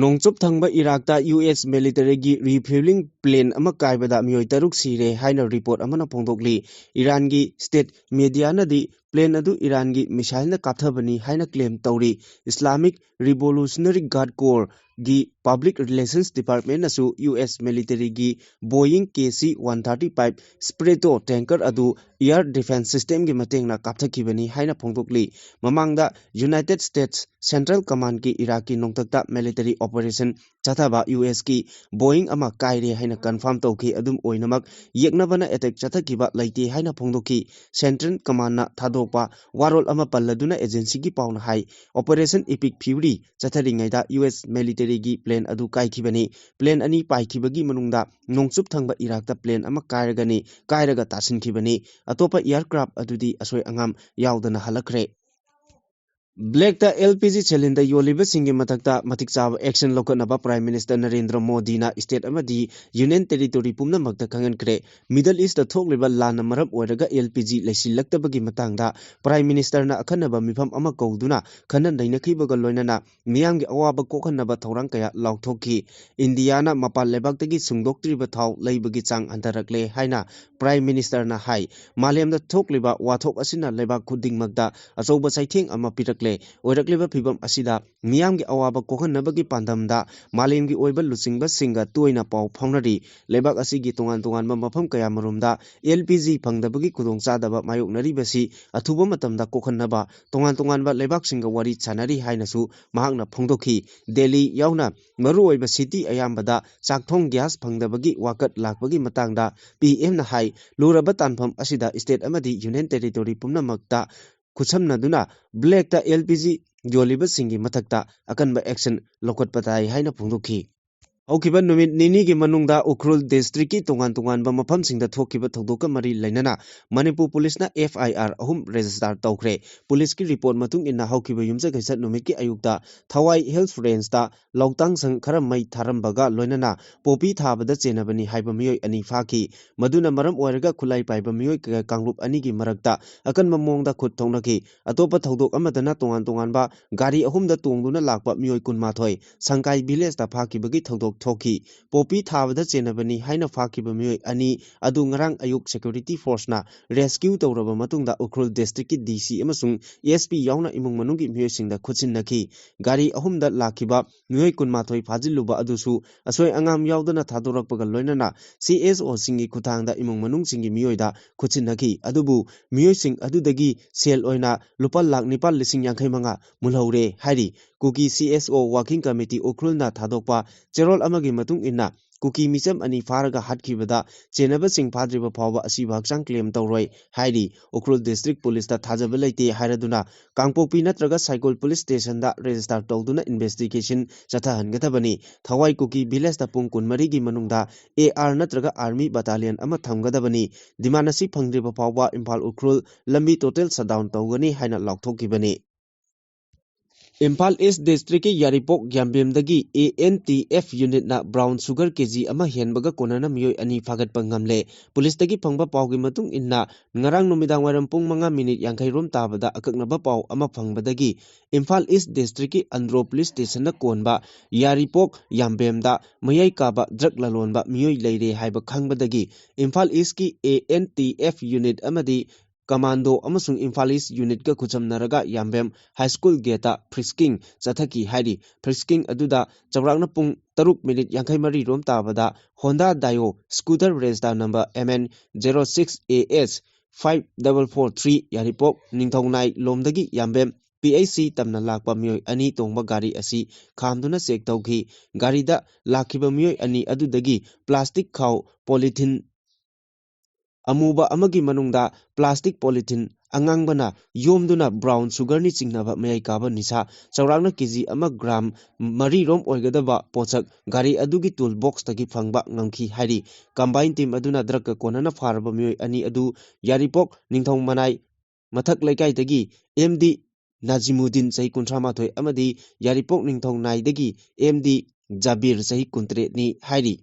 ꯅꯣꯡꯆꯨꯞ ꯊꯪꯕ ꯏꯔꯥꯛꯇ ꯌꯨ ꯑꯦꯁ ꯃꯤꯂꯤꯇꯔꯤꯒꯤ ꯔꯤꯐ꯭ꯌꯨꯂꯤꯡ ꯄ꯭ꯂꯦꯟ ꯑꯃ ꯀꯥꯏꯕꯗ ꯃꯤꯑꯣꯏ ꯇꯔꯨꯛ ꯁꯤꯔꯦ ꯍꯥꯏꯅ ꯔꯤꯄꯣꯔꯠ ꯑꯃꯅ ꯐꯣꯡꯗꯣꯛꯂꯤ꯫ ꯏꯔꯥꯟꯒꯤ ꯁ꯭ꯇꯦꯠ ꯃꯦꯗꯤꯌꯥꯅꯗꯤ ꯄ꯭ꯂꯦꯟ ꯑꯗꯨ ꯏꯔꯥꯟꯒꯤ ꯃꯤꯁꯥꯏꯜꯅ ꯀꯥꯞꯊꯕꯅꯤ ꯍꯥꯏꯅ ꯀ꯭ꯂꯦꯝ ꯇꯧꯔꯤ꯫ ꯏꯁꯂꯥꯃꯤꯛ ꯔꯤꯚꯣꯂꯨꯁꯅꯔꯤ ꯒꯥꯔꯗ ꯀꯣꯔꯒꯤ ꯄꯕ꯭ꯂꯤꯛ ꯔꯤꯂꯦꯁꯟꯁ ꯗꯤꯄꯥꯔꯠꯃꯦꯟꯅꯁꯨ ꯌꯨ ꯑꯦꯁ ꯃꯤꯂꯤꯇꯔꯤꯒꯤ Boeing K C one thirty five Stratotanker ꯑꯗꯨ ꯏꯌꯥꯔ ꯗꯤꯐꯦꯟꯁ ꯁꯤꯁꯇꯦꯝꯒꯤ ꯃꯇꯦꯡꯅ ꯀꯥꯞꯊꯈꯤꯕꯅꯤ ꯍꯥꯏꯅ ꯐꯣꯡꯗꯣꯛꯂꯤ꯫ ꯃꯃꯥꯡꯗ ꯌꯨꯅꯥꯏꯇꯦꯗ ꯁ꯭ꯇꯦꯠꯁ ꯁꯦꯟꯇ꯭ꯔꯦꯜ ꯀꯃꯥꯟꯗꯀꯤ ꯏꯔꯥꯛꯀꯤ ꯅꯣꯡꯊꯛꯇ ꯃꯤꯂꯤꯇꯔꯤ ꯑꯣꯄꯔꯦꯁꯟ ꯆꯠꯊꯕ ꯌꯨ ꯑꯦꯁꯀꯤ ꯕꯣꯌꯤꯡ ꯑꯃ ꯀꯥꯏꯔꯦ ꯍꯥꯏꯅ ꯀꯟꯐꯥꯔꯝ ꯇꯧꯈꯤ꯫ ꯑꯗꯨꯝ ꯑꯣꯏꯅꯃꯛ, ꯌꯦꯛꯅꯕꯅ ꯑꯦꯇꯦꯛ ꯆꯠꯊꯈꯤꯕ ꯂꯩꯇꯦ ꯍꯥꯏꯅ ꯐꯣꯡꯗꯣꯛꯈꯤ꯫ ꯁꯦꯟꯇ꯭ꯔꯦꯜ ꯀꯃꯥꯟꯗꯅ ꯊꯥꯗꯣꯛꯄ ꯋꯥꯔꯣꯜ ꯑꯃ ꯄꯜꯂꯗꯨꯅ ꯑꯦꯖꯦꯟꯁꯤꯒꯤ ꯄꯥꯎꯅ ꯍꯥꯏ, ꯑꯣꯄꯔꯦꯁꯟ ꯏꯄꯤꯛ ꯐ꯭ꯌꯨꯔꯤ ꯆꯠꯊꯔꯤꯉꯩꯗ ꯌꯨ ꯑꯦꯁ ꯃꯤꯂꯤꯇꯔꯤꯒꯤ ꯄ꯭ꯂꯦꯟ ꯑꯗꯨ ꯀꯥꯏꯈꯤꯕꯅꯤ꯫ ꯄ꯭ꯂꯦꯟ ꯑꯅꯤ ꯄꯥꯏꯈꯤꯕꯒꯤ ꯃꯅꯨꯡꯗ ꯅꯣꯡꯆꯨꯞ ꯊꯪꯕ ꯏꯔꯥꯛꯇ ꯄ꯭ꯂꯦꯟ ꯑꯃ ꯀꯥꯏꯔꯒꯅꯤ, ꯀꯥꯏꯔꯒ ꯇꯥꯁꯤꯟꯈꯤꯕꯅꯤ꯫ ꯑꯇꯣꯞꯄ ꯑꯦꯌꯥꯔꯀ꯭ꯔꯥꯐ ꯑꯗꯨꯗꯤ ꯑꯁꯣꯏ ꯑꯉꯥꯝ ꯌꯥꯎꯗꯅ ꯍꯜꯂꯛꯈ꯭ꯔꯦ꯫ Blackꯇ L P G cylinder ꯌꯣꯜꯂꯤꯕꯁꯤꯡꯒꯤ ꯃꯊꯛꯇ ꯃꯇꯤꯛ ꯆꯥꯕ action ꯂꯧꯈꯠꯅꯕ Prime Minister ꯅꯔꯦꯟꯗ꯭ꯔ ꯃꯣꯗꯤꯅ state ꯑꯃꯗꯤ Union Territory ꯄꯨꯝꯅꯃꯛꯇ ꯈꯪꯍꯟꯈ꯭ꯔꯦ꯫ Middle Eastꯇ ꯊꯣꯛꯂꯤꯕ ꯂꯥꯟꯅ ꯃꯔꯝ ꯑꯣꯏꯔꯒ L P G ꯂꯩꯁꯤꯜꯂꯛꯇꯕꯒꯤ ꯃꯇꯥꯡꯗ Prime Ministerꯅ ꯑꯈꯟꯅꯕ ꯃꯤꯐꯝ ꯑꯃ ꯀꯧꯗꯨꯅ ꯈꯟꯅ ꯅꯩꯅꯈꯤꯕꯒ ꯂꯣꯏꯅꯅ ꯃꯤꯌꯥꯝꯒꯤ ꯑꯋꯥꯕ ꯀꯣꯛꯍꯟꯅꯕ ꯊꯧꯔꯥꯡ ꯀꯌꯥ ꯂꯥꯎꯊꯣꯛꯈꯤ꯫ ꯏꯟꯗꯤꯌꯥꯅ ꯃꯄꯥꯟ ꯂꯩꯕꯥꯛꯇꯒꯤ ꯁꯨꯡꯗꯣꯛꯇ꯭ꯔꯤꯕ ꯊꯥꯎ ꯂꯩꯕꯒꯤ ꯆꯥꯡ ꯍꯟꯊꯔꯛꯂꯦ ꯍꯥꯏꯅ Prime Ministerꯅ ꯍꯥꯏ꯫ ꯃꯥꯂꯦꯝꯗ ꯊꯣꯛꯂꯤꯕ ꯋꯥꯊꯣꯛ ꯑꯁꯤꯅ ꯂꯩꯕꯥꯛ ꯈꯨꯗꯤꯡꯃꯛꯇ ꯑꯆꯧꯕ ꯆꯩꯊꯦꯡ ꯑꯃ ꯄꯤꯔꯛꯂꯦ꯫ ꯑꯣꯏꯔꯛꯂꯤꯕ ꯐꯤꯚꯝ ꯑꯁꯤꯗ ꯃꯤꯌꯥꯝꯒꯤ ꯑꯋꯥꯕ ꯀꯣꯛꯍꯟꯅꯕꯒꯤ ꯄꯥꯟꯗꯝꯗ ꯃꯥꯂꯦꯝꯒꯤ ꯑꯣꯏꯕ ꯂꯨꯆꯤꯡꯕꯁꯤꯡꯒ ꯇꯣꯏꯅ ꯄꯥꯎ ꯐꯥꯎꯅꯔꯤ꯫ ꯂꯩꯕꯥꯛ ꯑꯁꯤꯒꯤ ꯇꯣꯉꯥꯟ ꯇꯣꯉꯥꯟꯕ ꯃꯐꯝ ꯀꯌꯥꯃꯔꯨꯝꯗ L P G ꯐꯪꯗꯕꯒꯤ ꯈꯨꯗꯣꯡꯆꯥꯗꯕ ꯃꯥꯌꯣꯛꯅꯔꯤꯕꯁꯤ ꯑꯊꯨꯕ ꯃꯇꯝꯗ ꯀꯣꯛꯍꯟꯅꯕ ꯇꯣꯉꯥꯟ ꯇꯣꯉꯥꯟꯕ ꯂꯩꯕꯥꯛꯁꯤꯡꯒ ꯋꯥꯔꯤ ꯁꯥꯟꯅꯔꯤ ꯍꯥꯏꯅꯁꯨ ꯃꯍꯥꯛꯅ ꯐꯣꯡꯗꯣꯛꯈꯤ꯫ ꯗꯦꯜꯂꯤ ꯌꯥꯎꯅ ꯃꯔꯨꯑꯣꯏꯕ city ꯑꯌꯥꯝꯕꯗ ꯆꯥꯛꯊꯣꯡ gas ꯐꯪꯗꯕꯒꯤ ꯋꯥꯀꯠ ꯂꯥꯛꯄꯒꯤ ꯃꯇꯥꯡꯗ P Mꯅ ꯍꯥꯏ, ꯂꯨꯔꯕ ꯇꯥꯟꯐꯝ ꯑꯁꯤꯗ state ꯑꯃꯗꯤ Union Territory ꯄꯨꯝꯅꯃꯛꯇ ꯈꯨꯠꯁꯝꯅꯗꯨꯅ Blackꯇ L P G ꯌꯣꯜꯂꯤꯕꯁꯤꯡꯒꯤ ꯃꯊꯛꯇ ꯑꯀꯟꯕ action ꯂꯧꯈꯠꯄ ꯇꯥꯏ ꯍꯥꯏꯅ ꯐꯣꯡꯗꯣꯛꯈꯤ꯫ ꯍꯧꯈꯤꯕ ꯅꯨꯃꯤꯠ ꯅꯤꯅꯤꯒꯤ ꯃꯅꯨꯡꯗ ꯎꯈ꯭ꯔꯨꯜ districtꯀꯤ ꯇꯣꯉꯥꯟ ꯇꯣꯉꯥꯟꯕ ꯃꯐꯝꯁꯤꯡꯗ ꯊꯣꯛꯈꯤꯕ ꯊꯧꯗꯣꯛꯀ ꯃꯔꯤ ꯂꯩꯅꯅ ꯃꯅꯤꯄꯨꯔ ꯄꯨꯂꯤꯁꯅ F I R ꯑꯍꯨꯝ register ꯇꯧꯈ꯭ꯔꯦ꯫ ꯄꯨꯂꯤꯁꯀꯤ report ꯃꯇꯨꯡ ꯏꯟꯅ ꯍꯧꯈꯤꯕ ꯌꯨꯝꯖꯀꯩꯁ ꯅꯨꯃꯤꯠꯀꯤ ꯑꯌꯨꯛꯇ ꯊꯋꯥꯏ Hills Rangeꯇ ꯂꯧꯇꯥꯡ ꯁꯪ ꯈꯔ ꯃꯩ ꯊꯥꯔꯝꯕꯒ ꯂꯣꯏꯅꯅ ꯄꯣꯄꯤ ꯊꯥꯕꯗ ꯆꯦꯟꯅꯕꯅꯤ ꯍꯥꯏꯕ ꯃꯤꯑꯣꯏ ꯑꯅꯤ ꯐꯥꯈꯤ꯫ ꯃꯗꯨꯅ ꯃꯔꯝ ꯑꯣꯏꯔꯒ ꯈꯨꯠꯂꯥꯏ ꯄꯥꯏꯕ ꯃꯤꯑꯣꯏ ꯀ-, ꯀꯥꯡꯂꯨꯞ ꯑꯅꯤꯒꯤ ꯃꯔꯛꯇ ꯑꯀꯟꯕ ꯃꯑꯣꯡꯗ ꯈꯨꯠ ꯊꯣꯛꯅꯈꯤ꯫ ꯑꯇꯣꯞꯄ ꯊꯧꯗꯣꯛ ꯑꯃꯗꯅ ꯇꯣꯉꯥꯟ ꯇꯣꯉꯥꯟꯕ ꯒꯥꯔꯤ ꯑꯍꯨꯝꯗ ꯇꯣꯡꯗꯨꯅ ꯂꯥꯛꯄ ꯃꯤꯑꯣꯏ ꯀꯨꯟꯃꯥꯊꯣꯏ ꯁꯪꯀꯥꯏ villageꯇ ꯐꯥꯈꯤꯕꯒꯤ ꯊꯧꯗꯣꯛ ꯊꯣꯛꯈꯤ꯫ ꯄꯣꯄꯤ ꯊꯥꯕꯗ ꯆꯦꯟꯅꯕꯅꯤ ꯍꯥꯏꯅ ꯐꯥꯈꯤꯕ ꯃꯤꯑꯣꯏ ꯑꯅꯤ ꯑꯗꯨ ꯉꯔꯥꯡ ꯑꯌꯨꯛ security forceꯅ rescue ꯇꯧꯔꯕ ꯃꯇꯨꯡꯗ ꯎꯈ꯭ꯔꯨꯜ districtꯀꯤ D C ꯑꯃꯁꯨꯡ S P ꯌꯥꯎꯅ ꯏꯃꯨꯡ ꯃꯅꯨꯡꯒꯤ ꯃꯤꯑꯣꯏꯁꯤꯡꯗ ꯈꯨꯠꯁꯤꯟꯅꯈꯤ꯫ ꯒꯥꯔꯤ ꯑꯍꯨꯝꯗ ꯂꯥꯛꯈꯤꯕ ꯃꯤꯑꯣꯏ ꯀꯨꯟꯃꯥꯊꯣꯏ ꯐꯥꯖꯤꯜꯂꯨꯕ ꯑꯗꯨꯁꯨ ꯑꯁꯣꯏ ꯑꯉꯥꯝ ꯌꯥꯎꯗꯅ ꯊꯥꯗꯣꯔꯛꯄꯒ ꯂꯣꯏꯅꯅ C S Oꯁꯤꯡꯒꯤ ꯈꯨꯠꯊꯥꯡꯗ ꯏꯃꯨꯡ ꯃꯅꯨꯡꯁꯤꯡꯒꯤ ꯃꯤꯑꯣꯏꯗ ꯈꯨꯠꯁꯤꯟꯅꯈꯤ꯫ ꯑꯗꯨꯕꯨ ꯃꯤꯑꯣꯏꯁꯤꯡ ꯑꯗꯨꯗꯒꯤ ꯁꯦꯜ ꯑꯣꯏꯅ ꯂꯨꯄꯥ ꯂꯥꯈ ꯅꯤꯄꯥꯜ ꯂꯤꯁꯤꯡ ꯌꯥꯡꯈꯩ ꯃꯉꯥ ꯃꯨꯜꯍꯧꯔꯦ ꯍꯥꯏꯔꯤ꯫ ꯀꯨꯀꯤ C S O Working Committee ꯎꯈ꯭ꯔꯨꯜꯅ ꯊꯥꯗꯣꯛꯄ ꯆꯦꯔꯣꯜ ꯑꯃꯒꯤ ꯃꯇꯨꯡ ꯏꯟꯅ, ꯀꯨꯀꯤ ꯃꯤꯆꯝ ꯑꯅꯤ ꯐꯥꯔꯒ ꯍꯥꯠꯈꯤꯕꯗ ꯆꯦꯟꯅꯕꯁꯤꯡ ꯐꯥꯗ꯭ꯔꯤꯕ ꯐꯥꯎꯕ ꯑꯁꯤꯕ ꯍꯛꯆꯥꯡ claim ꯇꯧꯔꯣꯏ ꯍꯥꯏꯔꯤ꯫ ꯎꯈ꯭ꯔꯨꯜ district ꯄꯨꯂꯤꯁꯇ ꯊꯥꯖꯕ ꯂꯩꯇꯦ ꯍꯥꯏꯔꯗꯨꯅ ꯀꯥꯡꯄꯣꯛꯄꯤ ꯅꯠꯇ꯭ꯔꯒ ꯁꯥꯏꯀꯣꯜ ꯄꯨꯂꯤꯁ stationꯗ register ꯇꯧꯗꯨꯅ investigation ꯆꯠꯊꯍꯟꯒꯗꯕꯅꯤ꯫ ꯊꯋꯥꯏ ꯀꯨꯀꯤ villageꯇ ꯄꯨꯡ ꯀꯨꯟꯃꯔꯤꯒꯤ ꯃꯅꯨꯡꯗ A R ꯅꯠꯇ꯭ꯔꯒ army battalion ꯑꯃ ꯊꯝꯒꯗꯕꯅꯤ꯫ Demand ꯑꯁꯤ ꯐꯪꯗ꯭ꯔꯤꯕ ꯐꯥꯎꯕ ꯏꯝꯐꯥꯜ ꯎꯈ꯭ꯔꯨꯜ ꯂꯝꯕꯤ total shutdown ꯇꯧꯒꯅꯤ ꯍꯥꯏꯅ ꯂꯥꯎꯊꯣꯛꯈꯤꯕꯅꯤ꯫ ꯏꯝꯐꯥꯜ ꯏꯁ ꯗꯤꯁꯇ꯭ꯔꯤꯛꯀꯤ ꯌꯥꯔꯤꯄꯣꯛ ꯌꯥꯝꯕꯦꯝꯗꯒꯤ ꯑꯦ ꯑꯦꯟ ꯇꯤ ꯑꯦꯐ ꯌꯨꯅꯤꯠꯅ ꯕ꯭ꯔꯥꯎꯟ ꯁꯨꯒꯔ ꯀꯦ ꯖꯤ ꯑꯃ ꯍꯦꯟꯕꯒ ꯀꯣꯟꯅꯅ ꯃꯤꯑꯣꯏ ꯑꯅꯤ ꯐꯥꯒꯠꯄ ꯉꯝꯂꯦ꯫ ꯄꯨꯂꯤꯁꯇꯒꯤ ꯐꯪꯕ ꯄꯥꯎꯒꯤ ꯃꯇꯨꯡ ꯏꯟꯅ, ꯉꯔꯥꯡ ꯅꯨꯃꯤꯗꯥꯡ ꯋꯥꯏꯔꯝ ꯄꯨꯡ ꯃꯉꯥ ꯃꯤꯅꯤꯠ ꯌꯥꯡꯈꯩ ꯔꯣꯝ ꯇꯥꯕꯗ ꯑꯀꯛꯅꯕ ꯄꯥꯎ ꯑꯃ ꯐꯪꯕꯗꯒꯤ ꯏꯝꯐꯥꯜ ꯏꯁ ꯗꯤꯁꯇ꯭ꯔꯤꯛꯀꯤ ꯑꯟꯗ꯭ꯔꯣ ꯄꯨꯂꯤꯁ ꯁ꯭ꯇꯦꯁꯟꯅ ꯀꯣꯟꯕ ꯌꯥꯔꯤꯄꯣꯛ ꯌꯥꯝꯕꯦꯝꯗ ꯃꯌꯥꯏ ꯀꯥꯕ ꯗ꯭ꯔꯒ ꯂꯂꯣꯟꯕ ꯃꯤꯑꯣꯏ ꯂꯩꯔꯦ ꯍꯥꯏꯕ ꯈꯪꯕꯗꯒꯤ ꯏꯝꯐꯥꯜ ꯏꯁꯀꯤ ꯑꯦ ꯑꯦꯟ ꯇꯤ ꯑꯦꯐ ꯌꯨꯅꯤꯠ ꯑꯃꯗꯤ ꯀꯃꯥꯟꯗꯣ ꯑꯃꯁꯨꯡ ꯏꯝꯐꯥꯜ ꯏꯁ ꯌꯨꯅꯤꯠꯀ ꯈꯨꯠꯁꯝꯅꯔꯒ ꯌꯥꯝꯕꯦꯝ ꯍꯥꯏ ꯁ꯭ꯀꯨꯜ ꯒꯦꯠꯇ ꯐ꯭ꯔꯤꯁꯀꯤꯡ ꯆꯠꯊꯈꯤ ꯍꯥꯏꯔꯤ꯫ ꯐ꯭ꯔꯤꯁꯀꯤꯡ ꯑꯗꯨꯗ ꯆꯥꯎꯔꯥꯛꯅ ꯄꯨꯡ ꯇꯔꯨꯛ ꯃꯤꯅꯤꯠ ꯌꯥꯡꯈꯩ ꯃꯔꯤ ꯔꯣꯝ ꯇꯥꯕꯗ Honda Dio scooter register number M N zero six A S five double four three Yairipok Ningthounai ꯂꯣꯝꯗꯒꯤ ꯌꯥꯝꯕꯦꯝ ꯄꯤ ꯑꯩꯆ ꯁꯤ ꯇꯝꯅ ꯂꯥꯛꯄ ꯃꯤꯑꯣꯏ ꯑꯅꯤ ꯇꯣꯡꯕ ꯒꯥꯔꯤ ꯑꯁꯤ ꯈꯥꯝꯗꯨꯅ ꯆꯦꯛ ꯇꯧꯈꯤ꯫ ꯒꯥꯔꯤꯗ ꯂꯥꯛꯈꯤꯕ ꯃꯤꯑꯣꯏ ꯑꯅꯤ ꯑꯗꯨꯗꯒꯤ ꯄ꯭ꯂꯥꯁꯇꯤꯛ ꯈꯥꯎ ꯄꯣꯂꯤꯊꯤꯟ ꯑꯃꯨꯕ ꯑꯃꯒꯤ ꯃꯅꯨꯡꯗ ꯄ꯭ꯂꯥꯁꯇꯤꯛ ꯄꯣꯂꯤꯊꯤꯟ ꯑꯉꯥꯡꯕꯅ ꯌꯣꯝꯗꯨꯅ ꯕ꯭ꯔꯥꯎꯟ ꯁꯨꯒꯔꯅꯤ ꯆꯤꯡꯅꯕ ꯃꯌꯥꯏ ꯀꯥꯕ ꯅꯤꯁꯥ ꯆꯥꯎꯔꯥꯛꯅ ꯀꯦ ꯖꯤ ꯑꯃ ꯒ꯭ꯔꯥꯝ ꯃꯔꯤ ꯔꯣꯝ ꯑꯣꯏꯒꯗꯕ ꯄꯣꯠꯁꯛ ꯒꯥꯔꯤ ꯑꯗꯨꯒꯤ ꯇꯨꯜ ꯕꯣꯛꯁꯇꯒꯤ ꯐꯪꯕ ꯉꯝꯈꯤ ꯍꯥꯏꯔꯤ꯫ ꯀꯝꯕꯥꯏꯟ ꯇꯤꯝ ꯑꯗꯨꯅ ꯗ꯭ꯔꯒꯀ ꯀꯣꯟꯅꯅ ꯐꯥꯔꯕ ꯃꯤꯑꯣꯏ ꯑꯅꯤ ꯑꯗꯨ ꯌꯥꯔꯤꯄꯣꯛ ꯅꯤꯡꯊꯧ ꯃꯅꯥꯏ ꯃꯊꯛ ꯂꯩꯀꯥꯏꯗꯒꯤ ꯑꯦꯝ ꯗꯤ ꯅꯥꯖꯤꯃꯨꯗꯤꯟ ꯆꯍꯤ ꯀꯨꯟꯊ꯭ꯔꯥ ꯃꯥꯊꯣꯏ ꯑꯃꯗꯤ ꯌꯥꯔꯤꯄꯣꯛ ꯅꯤꯡꯊꯧ ꯅꯥꯏꯗꯒꯤ ꯑꯦꯝ ꯗꯤ ꯖꯥꯕꯤꯔ ꯆꯍꯤ ꯀꯨꯟꯇꯔꯦꯠꯅꯤ ꯍꯥꯏꯔꯤ꯫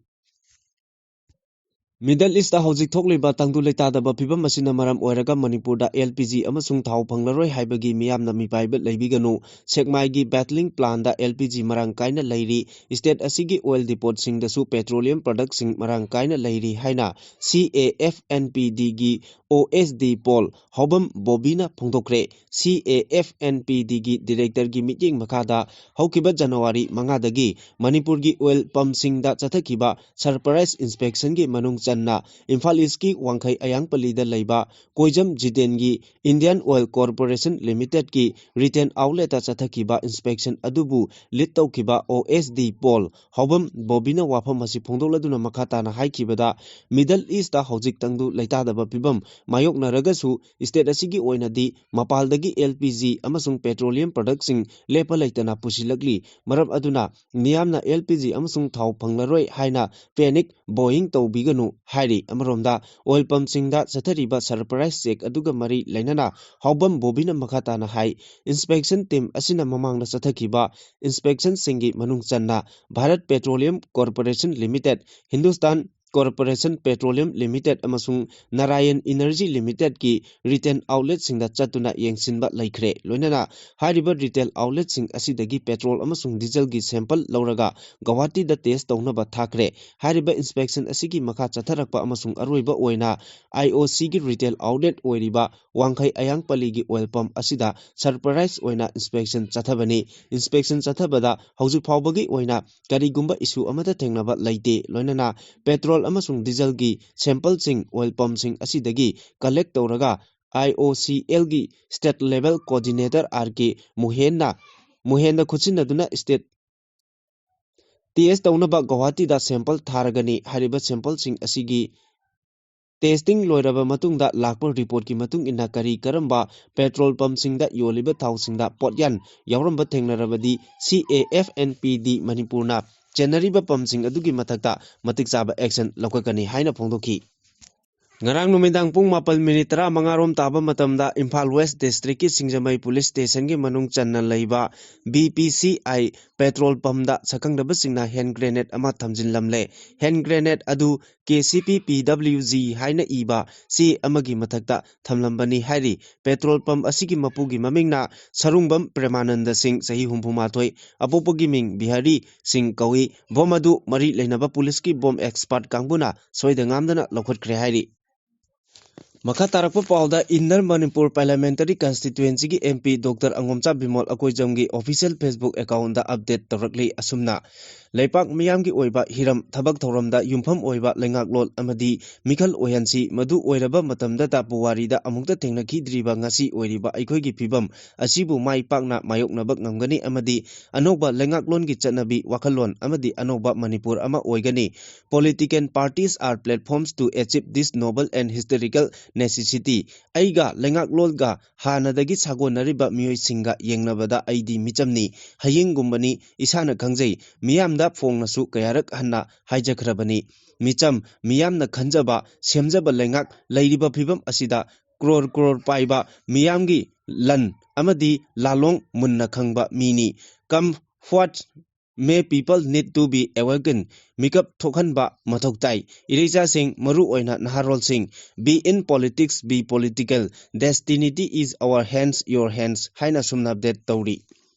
ꯃꯤꯗꯜ ꯏꯁꯇ ꯍꯧꯖꯤꯛ ꯊꯣꯛꯂꯤꯕ ꯇꯪꯗꯨ ꯂꯩꯇꯥꯗꯕ ꯐꯤꯕꯝ ꯑꯁꯤꯅ ꯃꯔꯝ ꯑꯣꯏꯔꯒ ꯃꯅꯤꯄꯨꯔꯗ ꯑꯦꯜ ꯄꯤ ꯖꯤ ꯑꯃꯁꯨꯡ ꯊꯥꯎ ꯐꯪꯂꯔꯣꯏ ꯍꯥꯏꯕꯒꯤ ꯃꯤꯌꯥꯝꯅ ꯃꯤꯄꯥꯏꯕ ꯂꯩꯕꯤꯒꯅꯨ꯫ ꯁꯦꯛꯃꯥꯏꯒꯤ ꯕꯦꯇꯂꯤꯡ ꯄ꯭ꯂꯥꯟꯗ ꯑꯦꯜ ꯄꯤ ꯖꯤ ꯃꯔꯥꯡ ꯀꯥꯏꯅ ꯂꯩꯔꯤ꯫ ꯁ꯭ꯇꯦꯠ ꯑꯁꯤꯒꯤ ꯑꯣꯏꯜ ꯗꯤꯄꯣꯠꯁꯤꯡꯗꯁꯨ ꯄꯦꯇ꯭ꯔꯣꯂꯤꯌꯝ ꯄ꯭ꯔꯗꯛꯁꯤꯡ ꯃꯔꯥꯡ ꯀꯥꯏꯅ ꯂꯩꯔꯤ ꯍꯥꯏꯅ ꯁꯤ ꯑꯦ ꯑꯦꯐ ꯑꯦꯟ ꯄꯤ ꯗꯤꯒꯤ ꯑꯣ ꯑꯦꯁ ꯗꯤ ꯄꯣꯜ ꯍꯥꯎꯕꯝ ꯕꯣꯕꯤꯅ ꯐꯣꯡꯗꯣꯛꯈ꯭ꯔꯦ꯫ ꯁꯤ ꯑꯦ ꯑꯦꯐ ꯑꯦꯟ ꯄꯤ ꯗꯤꯒꯤ ꯗꯤꯔꯦꯛꯇꯔꯒꯤ ꯃꯤꯠꯌꯦꯡ ꯃꯈꯥꯗ ꯍꯧꯈꯤꯕ ꯖꯅꯋꯥꯔꯤ ꯃꯉꯥꯗꯒꯤ ꯃꯅꯤꯄꯨꯔꯒꯤ ꯑꯣꯏꯜ ꯄꯝꯁꯤꯡꯗ ꯆꯠꯊꯈꯤꯕ ꯁꯔꯄ꯭ꯔꯥꯏꯖ ꯏꯟꯁꯄꯦꯛꯁꯟꯒꯤ ꯃꯅꯨꯡ ꯆꯟꯅ ꯏꯝꯐꯥꯜ ꯏꯁꯀꯤ ꯋꯥꯡꯈꯩ ꯑꯌꯥꯡꯄꯜꯂꯤꯗ ꯂꯩꯕ ꯀꯣꯏꯖꯝ ꯖꯤꯗꯦꯟꯒꯤ Indian oil corporation ꯂꯤꯃꯤꯇꯦꯗꯀꯤ written ꯑꯥꯎꯠꯂꯦꯠꯇ ꯆꯠꯊꯈꯤꯕ inspection ꯑꯗꯨꯕꯨ ꯂꯤꯗ ꯇꯧꯈꯤꯕ ꯑꯣ ꯑꯦꯁ ꯗꯤ ꯄꯣꯜ ꯍꯥꯎꯕꯝ ꯕꯣꯕꯤꯅ ꯋꯥꯐꯝ ꯑꯁꯤ ꯐꯣꯡꯗꯣꯛꯂꯗꯨꯅ ꯃꯈꯥ ꯇꯥꯅ ꯍꯥꯏꯈꯤꯕꯗ, ꯃꯤꯗꯜ ꯏꯁꯇ ꯍꯧꯖꯤꯛ ꯇꯪꯗꯨ ꯂꯩꯇꯥꯗꯕ ꯐꯤꯕꯝ ꯃꯥꯌꯣꯛꯅꯔꯒꯁꯨ state ꯑꯁꯤꯒꯤ ꯑꯣꯏꯅꯗꯤ ꯃꯄꯥꯟꯗꯒꯤ L P G ꯑꯃꯁꯨꯡ petroleum productꯁꯤꯡ ꯂꯦꯞꯄ ꯂꯩꯇꯅ ꯄꯨꯁꯤꯜꯂꯛꯂꯤ꯫ ꯃꯔꯝ ꯑꯗꯨꯅ ꯃꯤꯌꯥꯝꯅ L P G ꯑꯃꯁꯨꯡ ꯊꯥꯎ ꯐꯪꯂꯔꯣꯏ ꯍꯥꯏꯅ panic buying ꯇꯧꯕꯤꯒꯅꯨ ꯍꯥꯏꯔꯤ꯫ ꯑꯃꯔꯣꯝꯗ oil pumpꯁꯤꯡꯗ ꯆꯠꯊꯔꯤꯕ surprise check ꯑꯗꯨꯒ ꯃꯔꯤ ꯂꯩꯅꯅ ꯍꯥꯎꯕꯝ ꯕꯣꯕꯤꯅ ꯃꯈꯥ ꯇꯥꯅ ꯍꯥꯏ, inspection team ꯑꯁꯤꯅ ꯃꯃꯥꯡꯗ ꯆꯠꯊꯈꯤꯕ inspectionꯁꯤꯡꯒꯤ ꯃꯅꯨꯡ ꯆꯟꯅ Bharat Petroleum Corporation Limited, Hindustan Corporation Petroleum Limited ꯑꯃꯁꯨꯡ Narayan Energy Limitedꯀꯤ retail outletꯁꯤꯡꯗ ꯆꯠꯇꯨꯅ ꯌꯦꯡꯁꯤꯟꯕ ꯂꯩꯈ꯭ꯔꯦ꯫ ꯂꯣꯏꯅꯅ ꯍꯥꯏꯔꯤꯕ retail outletꯁꯤꯡ ꯑꯁꯤꯗꯒꯤ petrol ꯑꯃꯁꯨꯡ dieselꯒꯤ sample ꯂꯧꯔꯒ ꯒꯧꯍꯥꯇꯤꯗ test ꯇꯧꯅꯕ ꯊꯥꯈ꯭ꯔꯦ꯫ ꯍꯥꯏꯔꯤꯕ inspection ꯑꯁꯤꯒꯤ ꯃꯈꯥ ꯆꯠꯊꯔꯛꯄ ꯑꯃꯁꯨꯡ ꯑꯔꯣꯏꯕ ꯑꯣꯏꯅ I O Cꯒꯤ retail outlet ꯑꯣꯏꯔꯤꯕ ꯋꯥꯡꯈꯩ ꯑꯌꯥꯡꯄꯜꯂꯤꯒꯤ oil pump ꯑꯁꯤꯗ surprise ꯑꯣꯏꯅ inspection ꯆꯠꯊꯕꯅꯤ꯫ Inspection ꯆꯠꯊꯕꯗ ꯍꯧꯖꯤꯛ ꯐꯥꯎꯕꯒꯤ ꯑꯣꯏꯅ ꯀꯔꯤꯒꯨꯝꯕ issue ꯑꯃꯠꯇ ꯊꯦꯡꯅꯕ ꯂꯩꯇꯦ꯫ ꯂꯣꯏꯅꯅ petrol ꯑꯃꯁꯨꯡ dieselꯒꯤ sampleꯁꯤꯡ oil pumpꯁꯤꯡ ꯑꯁꯤꯗꯒꯤ collect ꯇꯧꯔꯒ I O C Lꯒꯤ state level coordinator R K ꯃꯣꯍꯦꯟꯅ, ꯃꯣꯍꯦꯟꯗ ꯈꯨꯠꯁꯤꯟꯅꯗꯨꯅ state test ꯇꯧꯅꯕ ꯒꯧꯍꯥꯇꯤꯗ sample ꯊꯥꯔꯒꯅꯤ꯫ ꯍꯥꯏꯔꯤꯕ sampleꯁꯤꯡ ꯑꯁꯤꯒꯤ testing ꯂꯣꯏꯔꯕ ꯃꯇꯨꯡꯗ ꯂꯥꯛꯄ reportꯀꯤ ꯃꯇꯨꯡ ꯏꯟꯅ ꯀꯔꯤ ꯀꯔꯝꯕ petrol pumpꯁꯤꯡꯗ ꯌꯣꯜꯂꯤꯕ ꯊꯥꯎꯁꯤꯡꯗ ꯄꯣꯠꯌꯥꯟ ꯌꯥꯎꯔꯝꯕ ꯊꯦꯡꯅꯔꯕꯗꯤ C A F N P D ꯃꯅꯤꯄꯨꯔꯅ ꯆꯦꯟꯅꯔꯤꯕ pumpꯁꯤꯡ ꯑꯗꯨꯒꯤ ꯃꯊꯛꯇ ꯃꯇꯤꯛ ꯆꯥꯕ action ꯂꯧꯈꯠꯀꯅꯤ ꯍꯥꯏꯅ ꯐꯣꯡꯗꯣꯛꯈꯤ꯫ ꯉꯔꯥꯡ ꯅꯨꯃꯤꯗꯥꯡ ꯄꯨꯡ ꯃꯥꯄꯜ minute ꯇꯔꯥꯃꯉꯥ ꯔꯣꯝ ꯇꯥꯕ ꯃꯇꯝꯗ ꯏꯝꯐꯥꯜ West Districtꯀꯤ ꯁꯤꯡꯖꯃꯩ police stationꯒꯤ ꯃꯅꯨꯡ ꯆꯟꯅ ꯂꯩꯕ B P C I petrol pumpꯇ ꯁꯛꯈꯪꯗꯕꯁꯤꯡꯅ hand grenade ꯑꯃ ꯊꯝꯖꯤꯜꯂꯝꯂꯦ꯫ Hand grenade ꯑꯗꯨ K C P P W G ꯍꯥꯏꯅ ꯏꯕ ꯆꯦ ꯑꯃꯒꯤ ꯃꯊꯛꯇ ꯊꯝꯂꯝꯕꯅꯤ ꯍꯥꯏꯔꯤ꯫ Petrol pump ꯑꯁꯤꯒꯤ ꯃꯄꯨꯒꯤ ꯃꯃꯤꯡꯅ ꯁꯔꯨꯡꯕꯝ ꯄ꯭ꯔꯦꯃꯥꯅꯟꯗ ꯁꯤꯡ, ꯆꯍꯤ ꯍꯨꯝꯐꯨ ꯃꯥꯊꯣꯏ, ꯑꯄꯣꯛꯄꯒꯤ ꯃꯤꯡ ꯕꯤꯍꯥꯔꯤ ꯁꯤꯡ ꯀꯧꯏ꯫ Bomb ꯑꯗꯨ ꯃꯔꯤ ꯂꯩꯅꯕ policeꯀꯤ bomb expert ꯀꯥꯡꯕꯨꯅ ꯁꯣꯏꯗ ꯉꯥꯝꯗꯅ ꯂꯧꯈꯠꯈ꯭ꯔꯦ ꯍꯥꯏꯔꯤ꯫ ꯃꯈꯥ ꯇꯥꯔꯛꯄ ꯄꯥꯎꯗ, Inner Manipur Parliamentary Constituencyꯒꯤ M P Doctor ꯑꯉꯣꯝꯆꯥ Bimol ꯑꯀꯣꯏꯖꯝꯒꯤ official Facebook accountꯇ update ꯇꯧꯔꯛꯂꯤ ꯑꯁꯨꯝꯅ, ꯂꯩꯄꯥꯛ ꯃꯤꯌꯥꯝꯒꯤ ꯑꯣꯏꯕ ꯍꯤꯔꯝ, ꯊꯕꯛ ꯊꯧꯔꯝꯗ ꯌꯨꯝꯐꯝ ꯑꯣꯏꯕ ꯂꯩꯉꯥꯛꯂꯣꯟ ꯑꯃꯗꯤ ꯃꯤꯈꯜ ꯑꯣꯏꯍꯟꯁꯤ꯫ ꯃꯗꯨ ꯑꯣꯏꯔꯕ ꯃꯇꯝꯗꯇ ꯄꯨꯋꯥꯔꯤꯗ ꯑꯃꯨꯛꯇ ꯊꯦꯡꯅꯈꯤꯗ꯭ꯔꯤꯕ ꯉꯁꯤ ꯑꯣꯏꯔꯤꯕ ꯑꯩꯈꯣꯏꯒꯤ ꯐꯤꯕꯝ ꯑꯁꯤꯕꯨ ꯃꯥꯏ ꯄꯥꯛꯅ ꯃꯥꯌꯣꯛꯅꯕ ꯉꯝꯒꯅꯤ ꯑꯃꯗꯤ ꯑꯅꯧꯕ ꯂꯩꯉꯥꯛꯂꯣꯟꯒꯤ ꯆꯠꯅꯕꯤ, ꯋꯥꯈꯜꯂꯣꯟ ꯑꯃꯗꯤ ꯑꯅꯧꯕ ꯃꯅꯤꯄꯨꯔ ꯑꯃ ꯑꯣꯏꯒꯅꯤ꯫ Political parties are platforms to achieve this noble and historical necessity꯫ ꯑꯩꯒ ꯂꯩꯉꯥꯛꯂꯣꯟꯒ ꯍꯥꯟꯅꯗꯒꯤ ꯁꯥꯒꯣꯟꯅꯔꯤꯕ ꯃꯤꯑꯣꯏꯁꯤꯡꯒ ꯌꯦꯡꯅꯕꯗ ꯑꯩꯗꯤ ꯃꯤꯆꯝꯅꯤ, ꯍꯌꯤꯡꯒꯨꯝꯕꯅꯤ꯫ ꯏꯁꯥꯅ ꯈꯪꯖꯩ, ꯃꯤꯌꯥꯝꯗ ꯐꯣꯡꯅꯁꯨ ꯀꯌꯥꯔꯛ ꯍꯟꯅ ꯍꯥꯏꯖꯈ꯭ꯔꯕꯅꯤ꯫ ꯃꯤꯆꯝ, ꯃꯤꯌꯥꯝꯅ ꯈꯟꯖꯕ, ꯁꯦꯝꯖꯕ ꯂꯩꯉꯥꯛ ꯂꯩꯔꯤꯕ ꯐꯤꯕꯝ ꯑꯁꯤꯗ ꯀ꯭ꯔꯣꯔ ꯀ꯭ꯔꯣꯔ ꯄꯥꯏꯕ ꯃꯤꯌꯥꯝꯒꯤ ꯂꯟ ꯑꯃꯗꯤ ꯂꯥꯂꯣꯡ ꯃꯨꯟꯅ ꯈꯪꯕ ꯃꯤꯅꯤ꯫ Come forth, may people need to be awakened꯫ ꯃꯤꯀꯞ ꯊꯣꯛꯍꯟꯕ ꯃꯊꯧ ꯇꯥꯏ꯫ ꯏꯔꯩꯆꯥꯁꯤꯡ, ꯃꯔꯨ ꯑꯣꯏꯅ ꯅꯍꯥꯔꯣꯜꯁꯤꯡ, be in politics, be political, destiny is our hands, your hands ꯍꯥꯏꯅ ꯑꯁꯨꯝꯅ ꯑꯞꯗꯦꯠ ꯇꯧꯔꯤ꯫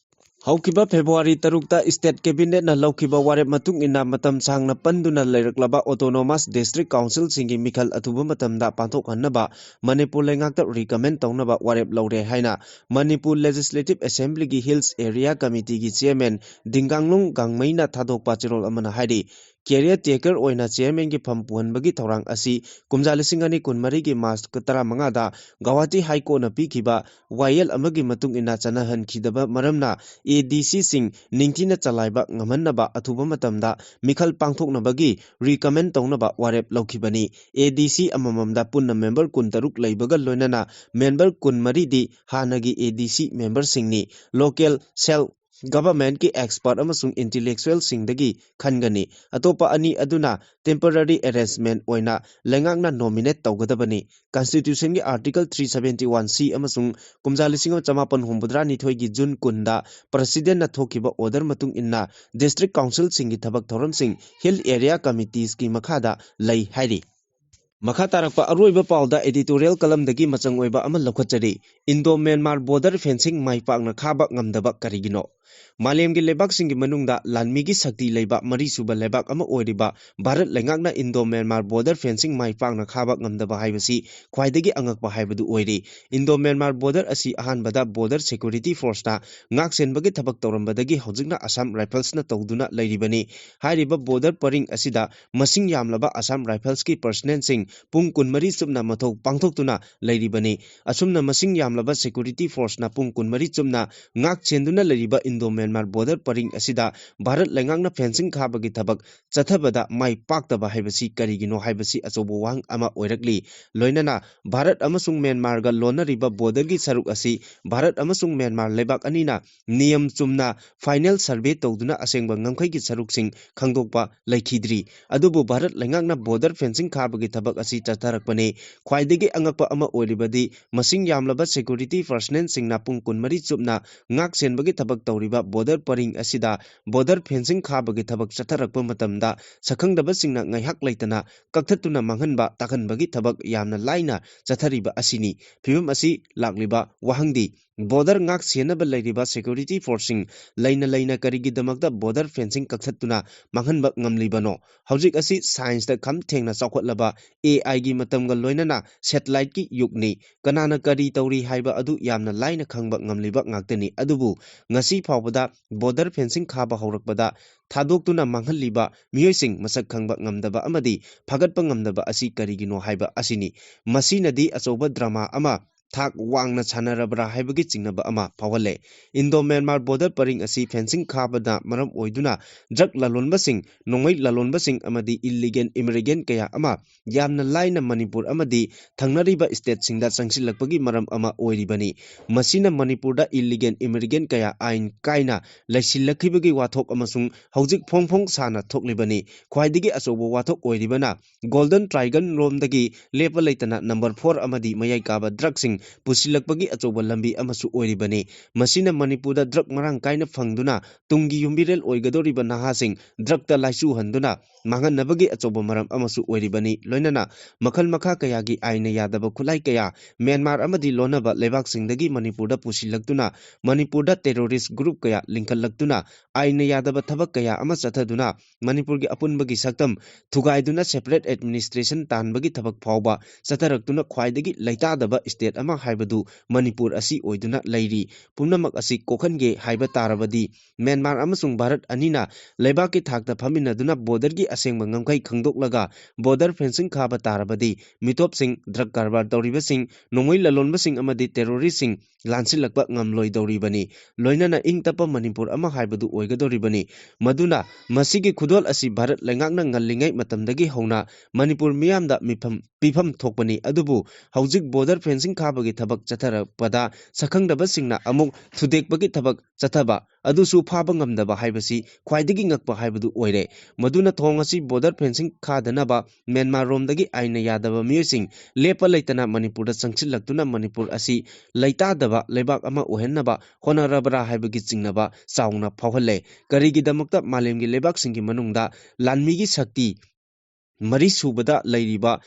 ꯍꯧꯈꯤꯕ ꯐꯦꯕ꯭ꯔꯨꯋꯥꯔꯤ ꯇꯔꯨꯛꯇ ꯁ꯭ꯇꯦꯠ ꯀꯦꯕꯤꯅꯦꯠꯅ ꯂꯧꯈꯤꯕ ꯋꯥꯔꯦꯞ ꯃꯇꯨꯡ ꯏꯟꯅ ꯃꯇꯝ ꯁꯥꯡꯅ ꯄꯟꯗꯨꯅ ꯂꯩꯔꯛꯂꯕ autonomous district councilꯁꯤꯡꯒꯤ ꯃꯤꯈꯜ ꯑꯊꯨꯕ ꯃꯇꯝꯗ ꯄꯥꯡꯊꯣꯛꯍꯟꯅꯕ ꯃꯅꯤꯄꯨꯔ ꯂꯩꯉꯥꯛꯇ recommend ꯇꯧꯅꯕ ꯋꯥꯔꯦꯞ ꯂꯧꯔꯦ ꯍꯥꯏꯅ Manipur Legislative Assemblyꯒꯤ Hills Area Committeeꯒꯤ chairman ꯗꯤꯡꯒꯥꯡꯂꯨꯡ ꯒꯥꯡꯃꯩꯅ ꯊꯥꯗꯣꯛꯄ ꯆꯦꯔꯣꯜ ꯑꯃꯅ ꯍꯥꯏꯔꯤ꯫ Caretaker ꯑꯣꯏꯅ chairmanꯒꯤ ꯐꯝ ꯄꯨꯍꯟꯕꯒꯤ ꯊꯧꯔꯥꯡ ꯑꯁꯤ ꯀꯨꯝꯖꯥ ꯂꯤꯁꯤꯡ ꯑꯅꯤ ꯀꯨꯟꯃꯔꯤꯒꯤ ꯃꯥꯔꯆ ꯇꯔꯥꯃꯉꯥꯗ ꯒꯧꯍꯥꯇꯤ ꯍꯥꯏ ꯀꯣꯔꯠꯅ ꯄꯤꯈꯤꯕ ꯋꯥꯌꯦꯜ ꯑꯃꯒꯤ ꯃꯇꯨꯡ ꯏꯟꯅ ꯆꯠꯅꯍꯟꯈꯤꯗꯕ ꯃꯔꯝꯅ ADCꯁꯤꯡ ꯅꯤꯡꯊꯤꯅ ꯆꯂꯥꯏꯕ ꯉꯝꯍꯟꯅꯕ ꯑꯊꯨꯕ ꯃꯇꯝꯗ ꯃꯤꯈꯜ ꯄꯥꯡꯊꯣꯛꯅꯕꯒꯤ recommend ꯇꯧꯅꯕ ꯋꯥꯔꯦꯞ ꯂꯧꯈꯤꯕꯅꯤ꯫ ADC ꯑꯃꯃꯝꯗ ꯄꯨꯟꯅ member ꯀꯨꯟꯇꯔꯨꯛ ꯂꯩꯕꯒ ꯂꯣꯏꯅꯅ member ꯀꯨꯟꯃꯔꯤꯗꯤ ꯍꯥꯟꯅꯒꯤ ADC memberꯁꯤꯡꯅꯤ꯫ Local self governmentꯀꯤ expert ꯑꯃꯁꯨꯡ intellectualꯁꯤꯡꯗꯒꯤ ꯈꯟꯒꯅꯤ꯫ ꯑꯇꯣꯞꯄ ꯑꯅꯤ ꯑꯗꯨꯅ temporary arrangement ꯑꯣꯏꯅ ꯂꯩꯉꯥꯛꯅ nominate ꯇꯧꯒꯗꯕꯅꯤ꯫ Constitutionꯒꯤ Article three seventy one C ꯑꯃꯁꯨꯡ ꯀꯨꯝꯖꯥ ꯂꯤꯁꯤꯡ ꯑꯃ ꯆꯃꯥꯄꯟ ꯍꯨꯝꯐꯨꯇꯔꯥꯅꯤꯊꯣꯏꯒꯤ June ꯀꯨꯟꯗ Presidentꯅ ꯊꯣꯛꯈꯤꯕ order ꯃꯇꯨꯡ ꯏꯟꯅ district councilꯁꯤꯡꯒꯤ ꯊꯕꯛ ꯊꯧꯔꯝꯁꯤꯡ Hill Area Committeesꯀꯤ ꯃꯈꯥꯗ ꯂꯩ ꯍꯥꯏꯔꯤ꯫ ꯃꯈꯥ ꯇꯥꯔꯛꯄ ꯑꯔꯣꯏꯕ ꯄꯥꯎꯗ editorial columnꯗꯒꯤ ꯃꯆꯪ ꯑꯣꯏꯕ ꯑꯃ ꯂꯧꯈꯠꯆꯔꯤ꯫ Indo Myanmar border fencing ꯃꯥꯏ ꯄꯥꯛꯅ ꯈꯥꯕ ꯉꯝꯗꯕ ꯀꯔꯤꯒꯤꯅꯣ? ꯃꯥꯂꯦꯝꯒꯤ ꯂꯩꯕꯥꯛꯁꯤꯡꯒꯤ ꯃꯅꯨꯡꯗ ꯂꯥꯟꯃꯤꯒꯤ ꯁꯛꯇꯤ ꯂꯩꯕ ꯃꯔꯤꯁꯨꯕ ꯂꯩꯕꯥꯛ ꯑꯃ ꯑꯣꯏꯔꯤꯕ ꯚꯥꯔꯠ ꯂꯩꯉꯥꯛꯅ ꯏꯟꯗꯣ ꯃ꯭ꯌꯥꯟꯃꯥꯔ ꯕꯣꯔꯗꯔ ꯐꯦꯟꯁꯤꯡ ꯃꯥꯏ ꯄꯥꯛꯅ ꯈꯥꯕ ꯉꯝꯗꯕ ꯍꯥꯏꯕꯁꯤ ꯈ꯭ꯋꯥꯏꯗꯒꯤ ꯑꯉꯛꯄ ꯍꯥꯏꯕꯗꯨ ꯑꯣꯏꯔꯤ꯫ ꯏꯟꯗꯣ ꯃ꯭ꯌꯥꯟꯃꯥꯔ ꯕꯣꯔꯗꯔ ꯑꯁꯤ ꯑꯍꯥꯟꯕꯗ ꯕꯣꯔꯗꯔ ꯁꯦꯀ꯭ꯌꯨꯔꯤꯇꯤ ꯐꯣꯔꯁꯅ ꯉꯥꯛ ꯁꯦꯟꯕꯒꯤ ꯊꯕꯛ ꯇꯧꯔꯝꯕꯗꯒꯤ ꯍꯧꯖꯤꯛꯅ ꯑꯁꯥꯝ ꯔꯥꯏꯐꯜꯁꯅ ꯇꯧꯗꯨꯅ ꯂꯩꯔꯤꯕꯅꯤ꯫ ꯍꯥꯏꯔꯤꯕ ꯕꯣꯔꯗꯔ ꯄꯔꯤꯡ ꯑꯁꯤꯗ ꯃꯁꯤꯡ ꯌꯥꯝꯂꯕ ꯑꯁꯥꯝ ꯔꯥꯏꯐꯜꯁꯀꯤ ꯄꯔꯁꯅꯦꯜꯁꯤꯡ ꯄꯨꯡ ꯀꯨꯟꯃꯔꯤ ꯆꯨꯞꯅ ꯃꯊꯧ ꯄꯥꯡꯊꯣꯛꯇꯨꯅ ꯂꯩꯔꯤꯕꯅꯤ꯫ ꯑꯁꯨꯝꯅ ꯃꯁꯤꯡ ꯌꯥꯝꯂꯕ ꯁꯦꯀ꯭ꯌꯨꯔꯤꯇꯤ ꯐꯣꯔꯁꯅ ꯄꯨꯡ ꯀꯨꯟꯃꯔꯤ ꯆꯨꯞꯅ ꯉꯥꯛ ꯁꯦꯟꯗꯨꯅ ꯂꯩꯔꯤꯕ ꯏꯟꯗꯣ ꯃ꯭ꯌꯥꯟꯃꯥꯔ ꯕꯣꯔꯗꯔ ꯄꯔꯤꯡ ꯑꯁꯤꯗ ꯚꯥꯔꯠ ꯂꯩꯉꯥꯛꯅ ꯐꯦꯟꯁꯤꯡ ꯈꯥꯕꯒꯤ ꯊꯕꯛ ꯆꯠꯊꯕꯗ ꯃꯥꯏ ꯄꯥꯛꯇꯕ ꯍꯥꯏꯕꯁꯤ ꯀꯔꯤꯒꯤꯅꯣ ꯍꯥꯏꯕꯁꯤ ꯑꯆꯧꯕ ꯋꯥꯍꯪ ꯑꯃ ꯑꯣꯏꯔꯛꯂꯤ꯫ ꯂꯣꯏꯅꯅ ꯚꯥꯔꯠ ꯑꯃꯁꯨꯡ ꯃ꯭ꯌꯥꯟꯃꯥꯔꯒ ꯂꯣꯟꯅꯔꯤꯕ ꯕꯣꯔꯗꯔꯒꯤ ꯁꯔꯨꯛ ꯑꯁꯤ ꯚꯥꯔꯠ ꯑꯃꯁꯨꯡ ꯃ꯭ꯌꯥꯟꯃꯥꯔ ꯂꯩꯕꯥꯛ ꯑꯅꯤꯅ ꯅꯤꯌꯝ ꯆꯨꯝꯅ ꯐꯥꯏꯅꯦꯜ ꯁꯔꯚꯦ ꯇꯧꯗꯨꯅ ꯑꯁꯦꯡꯕ ꯉꯝꯈꯩꯒꯤ ꯁꯔꯨꯛꯁꯤꯡ ꯈꯪꯗꯣꯛꯄ ꯂꯩꯈꯤꯗ꯭ꯔꯤ꯫ ꯑꯗꯨꯕꯨ ꯚꯥꯔꯠ ꯂꯩꯉꯥꯛꯅ ꯕꯣꯔꯗꯔ ꯐꯦꯟꯁꯤꯡ ꯈꯥꯕꯒꯤ ꯊꯕꯛ ꯑꯁꯤ ꯆꯠꯊꯔꯛꯄꯅꯤ꯫ ꯈ꯭ꯋꯥꯏꯗꯒꯤ ꯑꯉꯛꯄ ꯑꯃ ꯑꯣꯏꯔꯤꯕꯗꯤ ꯃꯁꯤꯡ ꯌꯥꯝꯂꯕ ꯁꯦꯀ꯭ꯌꯨꯔꯤꯇꯤ ꯄꯔꯁꯅꯦꯜꯁꯤꯡꯅ ꯄꯨꯡ ꯀꯨꯟꯃꯔꯤ ꯆꯨꯞꯅ ꯉꯥꯛ ꯁꯦꯟꯕꯒꯤ ꯊꯕꯛ ꯇꯧꯔꯤꯕ ꯕꯣꯔꯗꯔ ꯄꯔꯤꯡ ꯑꯁꯤꯗ ꯕꯣꯔꯗꯔ ꯐꯦꯟꯁꯤꯡ ꯈꯥꯕꯒꯤ ꯊꯕꯛ ꯆꯠꯊꯔꯛꯄ ꯃꯇꯝꯗ ꯁꯛꯈꯪꯗꯕꯁꯤꯡꯅ ꯉꯥꯏꯍꯥꯛ ꯂꯩꯇꯅ ꯀꯛꯊꯠꯇꯨꯅ ꯃꯥꯡꯍꯟꯕ ꯇꯥꯛꯍꯟꯕꯒꯤ ꯊꯕꯛ ꯌꯥꯝꯅ ꯂꯥꯏꯅ ꯆꯠꯊꯔꯤꯕ ꯑꯁꯤꯅꯤ꯫ ꯐꯤꯕꯝ ꯑꯁꯤ ꯂꯥꯛꯂꯤꯕ ꯋꯥꯍꯪꯗꯤ, ꯕꯣꯔꯗꯔ ꯉꯥꯛ ꯁꯦꯟꯅꯕ ꯂꯩꯔꯤꯕ ꯁꯦꯀ꯭ꯌꯨꯔꯤꯇꯤ ꯐꯣꯔꯁꯁꯤꯡ ꯂꯩꯅ ꯂꯩꯅ ꯀꯔꯤꯒꯤꯗꯃꯛꯇ ꯕꯣꯔꯗꯔ ꯐꯦꯟꯁꯤꯡ ꯀꯛꯊꯠꯇꯨꯅ ꯃꯥꯡꯍꯟꯕ ꯉꯝꯂꯤꯕꯅꯣ? ꯍꯧꯖꯤꯛ ꯑꯁꯤ ꯁꯥꯏꯟꯁꯇ ꯈꯝ ꯊꯦꯡꯅ ꯆꯥꯎꯈꯠꯂꯕ ꯑꯦ ꯑꯥꯏꯒꯤ ꯃꯇꯝꯒ ꯂꯣꯏꯅꯅ ꯁꯦꯇꯦꯂꯥꯏꯠꯀꯤ ꯌꯨꯒꯅꯤ꯫ ꯀꯅꯥꯅ ꯀꯔꯤ ꯇꯧꯔꯤ ꯍꯥꯏꯕ ꯑꯗꯨ ꯌꯥꯝꯅ ꯂꯥꯏꯅ ꯈꯪꯕ ꯉꯝꯂꯤꯕ ꯉꯥꯛꯇꯅꯤ꯫ ꯑꯗꯨꯕꯨ ꯉꯁꯤ ꯐꯥꯎꯕꯗ ꯕꯣꯔꯗꯔ ꯐꯦꯟꯁꯤꯡ ꯈꯥꯕ ꯍꯧꯔꯛꯄꯗ ꯊꯥꯗꯣꯛꯇꯨꯅ ꯃꯥꯡꯍꯜꯂꯤꯕ ꯃꯤꯑꯣꯏꯁꯤꯡ ꯃꯁꯛ ꯈꯪꯕ ꯉꯝꯗꯕ ꯑꯃꯗꯤ ꯐꯒꯠꯄ ꯉꯝꯗꯕ ꯑꯁꯤ ꯀꯔꯤꯒꯤꯅꯣ ꯍꯥꯏꯕ ꯑꯁꯤꯅꯤ꯫ ꯃꯁꯤꯅꯗꯤ ꯑꯆꯧꯕ ꯗ꯭ꯔꯃꯥ ꯑꯃ ꯊꯥꯛ ꯋꯥꯡꯅ ꯁꯥꯟꯅꯔꯕ꯭ꯔꯥ ꯍꯥꯏꯕꯒꯤ ꯆꯤꯡꯅꯕ ꯑꯃ ꯐꯥꯎꯍꯜꯂꯦ꯫ ꯏꯟꯗꯣ ꯃ꯭ꯌꯥꯟꯃꯥꯔ ꯕꯣꯔꯗꯔ ꯄꯔꯤꯡ ꯑꯁꯤ ꯐꯦꯟꯁꯤꯡ ꯈꯥꯕꯅ ꯃꯔꯝ ꯑꯣꯏꯗꯨꯅ ꯗ꯭ꯔꯒ ꯂꯂꯣꯟꯕꯁꯤꯡ, ꯅꯣꯡꯃꯩ ꯂꯂꯣꯟꯕꯁꯤꯡ ꯑꯃꯗꯤ ꯏꯜꯂꯤꯒꯦꯜ ꯏꯃꯤꯒ꯭ꯔꯦꯟ ꯀꯌꯥ ꯑꯃ ꯌꯥꯝꯅ ꯂꯥꯏꯅ ꯃꯅꯤꯄꯨꯔ ꯑꯃꯗꯤ ꯊꯪꯅꯔꯤꯕ ꯁ꯭ꯇꯦꯠꯁꯤꯡꯗ ꯆꯪꯁꯤꯜꯂꯛꯄꯒꯤ ꯃꯔꯝ ꯑꯃ ꯑꯣꯏꯔꯤꯕꯅꯤ꯫ ꯃꯁꯤꯅ ꯃꯅꯤꯄꯨꯔꯗ ꯏꯜꯂꯤꯒꯦꯜ ꯏꯃꯤꯒ꯭ꯔꯦꯟ ꯀꯌꯥ ꯑꯥꯏꯟ ꯀꯥꯏꯅ ꯂꯩꯁꯤꯜꯂꯛꯈꯤꯕꯒꯤ ꯋꯥꯊꯣꯛ ꯑꯃꯁꯨꯡ ꯍꯧꯖꯤꯛ ꯐꯣꯡ ꯐꯣꯡ ꯁꯥꯅ ꯊꯣꯛꯂꯤꯕꯅꯤ꯫ ꯈ꯭ꯋꯥꯏꯗꯒꯤ ꯑꯆꯧꯕ ꯋꯥꯊꯣꯛ ꯑꯣꯏꯔꯤꯕꯅ ꯒꯣꯜꯗꯟ ꯇ꯭ꯔꯥꯏꯒꯟ ꯂꯣꯝꯗꯒꯤ ꯂꯦꯞꯄ ꯂꯩꯇꯅ ꯅꯝꯕꯔ ꯐꯣꯔ ꯑꯃꯗꯤ ꯃꯌꯥꯏ ꯀꯥꯕ ꯗ꯭ꯔꯒꯁꯤꯡ ꯄꯨꯁꯤꯜꯂꯛꯄꯒꯤ ꯑꯆꯧꯕ ꯂꯝꯕꯤ ꯑꯃꯁꯨ ꯑꯣꯏꯔꯤꯕꯅꯤ꯫ ꯃꯁꯤꯅ ꯃꯅꯤꯄꯨꯔꯗ ꯗ꯭ꯔꯒ ꯃꯔꯥꯡ ꯀꯥꯏꯅ ꯐꯪꯗꯨꯅ ꯇꯨꯡꯒꯤ ꯌꯨꯝꯕꯤꯔꯦꯜ ꯑꯣꯏꯒꯗꯧꯔꯤꯕ ꯅꯍꯥꯁꯤꯡ ꯗ꯭ꯔꯒꯇ ꯂꯥꯏꯆꯨꯍꯟꯗꯨꯅ ꯃꯥꯡꯍꯟꯅꯕꯒꯤ ꯑꯆꯧꯕ ꯃꯔꯝ ꯑꯃꯁꯨ ꯑꯣꯏꯔꯤꯕꯅꯤ꯫ ꯂꯣꯏꯅꯅ ꯃꯈꯜ ꯃꯈꯥ ꯀꯌꯥꯒꯤ ꯑꯥꯏꯟꯅ ꯌꯥꯗꯕ ꯈꯨꯠꯂꯥꯏ ꯀꯌꯥ ꯃ꯭ꯌꯥꯟꯃꯥꯔ ꯑꯃꯗꯤ ꯂꯣꯟꯅꯕ ꯂꯩꯕꯥꯛꯁꯤꯡꯗꯒꯤ ꯃꯅꯤꯄꯨꯔꯗ ꯄꯨꯁꯤꯜꯂꯛꯇꯨꯅ ꯃꯅꯤꯄꯨꯔꯗ ꯇꯦꯔꯣꯔꯤꯁ ꯒ꯭ꯔꯨꯞ ꯀꯌꯥ ꯂꯤꯡꯈꯠꯂꯛꯇꯨꯅ ꯑꯥꯏꯟꯅ ꯌꯥꯗꯕ ꯊꯕꯛ ꯀꯌꯥ ꯑꯃ ꯆꯠꯊꯗꯨꯅ ꯃꯅꯤꯄꯨꯔꯒꯤ ꯑꯄꯨꯟꯕꯒꯤ ꯁꯛꯇꯝ ꯊꯨꯒꯥꯏꯗꯨꯅ ꯁꯦꯄꯔꯦꯠ ꯑꯦꯗꯃꯤꯅꯤꯁꯇ꯭ꯔꯦꯁꯟ ꯇꯥꯟꯕꯒꯤ ꯊꯕꯛ ꯐꯥꯎꯕ ꯆꯠꯊꯔꯛꯇꯨꯅ ꯈ꯭ꯋꯥꯏꯗꯒꯤ ꯂꯩꯇꯥꯗꯕ ꯁ꯭ꯇꯦꯠ ꯑꯃ ꯍꯥꯏꯕꯗꯨ ꯃꯅꯤꯄꯨꯔ ꯑꯁꯤ ꯑꯣꯏꯗꯨꯅ ꯂꯩꯔꯤ꯫ ꯄꯨꯝꯅꯃꯛ ꯑꯁꯤ ꯀꯣꯛꯍꯟꯒꯦ ꯍꯥꯏꯕ ꯇꯥꯔꯕꯗꯤ ꯃ꯭ꯌꯥꯟꯃꯥꯔ ꯑꯃꯁꯨꯡ ꯚꯥꯔꯠ ꯑꯅꯤꯅ ꯂꯩꯕꯥꯛꯀꯤ ꯊꯥꯛꯇ ꯐꯝꯃꯤꯟꯅꯗꯨꯅ ꯕꯣꯔꯗꯔꯒꯤ ꯑꯁꯦꯡꯕ ꯉꯝꯈꯩ ꯈꯪꯗꯣꯛꯂꯒ ꯕꯣꯔꯗꯔ ꯐꯦꯟꯁꯤꯡ ꯈꯥꯕ ꯇꯥꯔꯕꯗꯤ ꯃꯤꯇꯣꯞꯁꯤꯡ, ꯗ꯭ꯔꯒ ꯀꯔꯕꯥꯔ ꯇꯧꯔꯤꯕꯁꯤꯡ, ꯅꯣꯡꯃꯩ ꯂꯂꯣꯟꯕꯁꯤꯡ ꯑꯃꯗꯤ ꯇꯦꯔꯣꯔꯤꯁꯁꯤꯡ ꯂꯥꯟꯁꯤꯜꯂꯛꯄ ꯉꯝꯂꯣꯏꯗꯧꯔꯤꯕꯅꯤ꯫ ꯂꯣꯏꯅꯅ ꯏꯪ ꯇꯞꯄ ꯃꯅꯤꯄꯨꯔ ꯑꯃ ꯍꯥꯏꯕꯗꯨ ꯑꯣꯏꯒꯗꯧꯔꯤꯕꯅꯤ꯫ ꯃꯗꯨꯅ ꯃꯁꯤꯒꯤ ꯈꯨꯗꯣꯜ ꯑꯁꯤ ꯚꯥꯔꯠ ꯂꯩꯉꯥꯛꯅ ꯉꯜꯂꯤꯉꯩ ꯃꯇꯝꯗꯒꯤ ꯍꯧꯅ ꯃꯅꯤꯄꯨꯔ ꯃꯤꯌꯥꯝꯗ ꯃꯤꯐꯝ ꯄꯤꯐꯝ ꯊꯣꯛꯄꯅꯤ꯫ ꯑꯗꯨꯕꯨ ꯍꯧꯖꯤꯛ ꯕꯣꯔꯗꯔ ꯐꯦꯟꯁꯤꯡ ꯈꯥꯕꯒꯤ ꯊꯕꯛ ꯆꯠꯊꯔꯛꯄꯗ ꯁꯛꯈꯪꯗꯕꯁꯤꯡꯅ ꯑꯃꯨꯛ ꯊꯨꯗꯦꯛꯄꯒꯤ ꯊꯕꯛ ꯆꯠꯊꯕ ꯑꯗꯨꯁꯨ ꯐꯥꯕ ꯉꯝꯗꯕ ꯍꯥꯏꯕꯁꯤ ꯈ꯭ꯋꯥꯏꯗꯒꯤ ꯉꯛꯄ ꯍꯥꯏꯕꯗꯨ ꯑꯣꯏꯔꯦ꯫ ꯃꯗꯨꯅ ꯊꯣꯡ ꯑꯁꯤ ꯕꯣꯔꯗꯔ ꯐꯦꯟꯁꯤꯡ ꯈꯥꯗꯅꯕ ꯃ꯭ꯌꯥꯟꯃꯥꯔ ꯔꯣꯝꯗꯒꯤ ꯑꯥꯏꯟꯅ ꯌꯥꯗꯕ ꯃꯤꯑꯣꯏꯁꯤꯡ ꯂꯦꯞꯄ ꯂꯩꯇꯅ ꯃꯅꯤꯄꯨꯔꯗ ꯆꯪꯁꯤꯜꯂꯛꯇꯨꯅ ꯃꯅꯤꯄꯨꯔ ꯑꯁꯤ ꯂꯩꯇꯥꯗꯕ ꯂꯩꯕꯥꯛ ꯑꯃ ꯑꯣꯏꯍꯟꯅꯕ ꯍꯣꯠꯅꯔꯕ꯭ꯔꯥ ꯍꯥꯏꯕꯒꯤ ꯆꯤꯡꯅꯕ ꯆꯥꯎꯅ ꯐꯥꯎꯍꯜꯂꯦ꯫ ꯀꯔꯤꯒꯤꯗꯃꯛꯇ ꯃꯥꯂꯦꯝꯒꯤ ꯂꯩꯕꯥꯛꯁꯤꯡꯒꯤ ꯃꯅꯨꯡꯗ ꯂꯥꯟꯃꯤꯒꯤ ꯁꯛꯇꯤ ꯃꯔꯤ ꯁꯨꯕꯗ ꯂꯩꯔꯤꯕ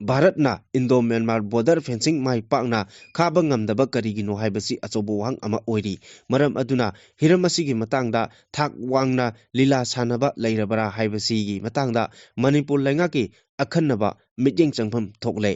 ꯚꯥꯔꯠꯅ ꯏꯟꯗꯣ ꯃ꯭ꯌꯥꯟꯃꯥꯔ ꯕꯣꯔꯗꯔ ꯐꯦꯟꯁꯤꯡ ꯃꯥꯏ ꯄꯥꯛꯅ ꯈꯥꯕ ꯉꯝꯗꯕ ꯀꯔꯤꯒꯤꯅꯣ ꯍꯥꯏꯕꯁꯤ ꯑꯆꯧꯕ ꯋꯥꯍꯪ ꯑꯃ ꯑꯣꯏꯔꯤ꯫ ꯃꯔꯝ ꯑꯗꯨꯅ ꯍꯤꯔꯝ ꯑꯁꯤꯒꯤ ꯃꯇꯥꯡꯗ ꯊꯥꯛ ꯋꯥꯡꯅ ꯂꯤꯂꯥ ꯁꯥꯟꯅꯕ ꯂꯩꯔꯕ꯭ꯔꯥ ꯍꯥꯏꯕꯁꯤꯒꯤ ꯃꯇꯥꯡꯗ ꯃꯅꯤꯄꯨꯔ ꯂꯩꯉꯥꯛꯀꯤ ꯑꯈꯟꯅꯕ ꯃꯤꯠꯌꯦꯡ ꯆꯪꯐꯝ ꯊꯣꯛꯂꯦ꯫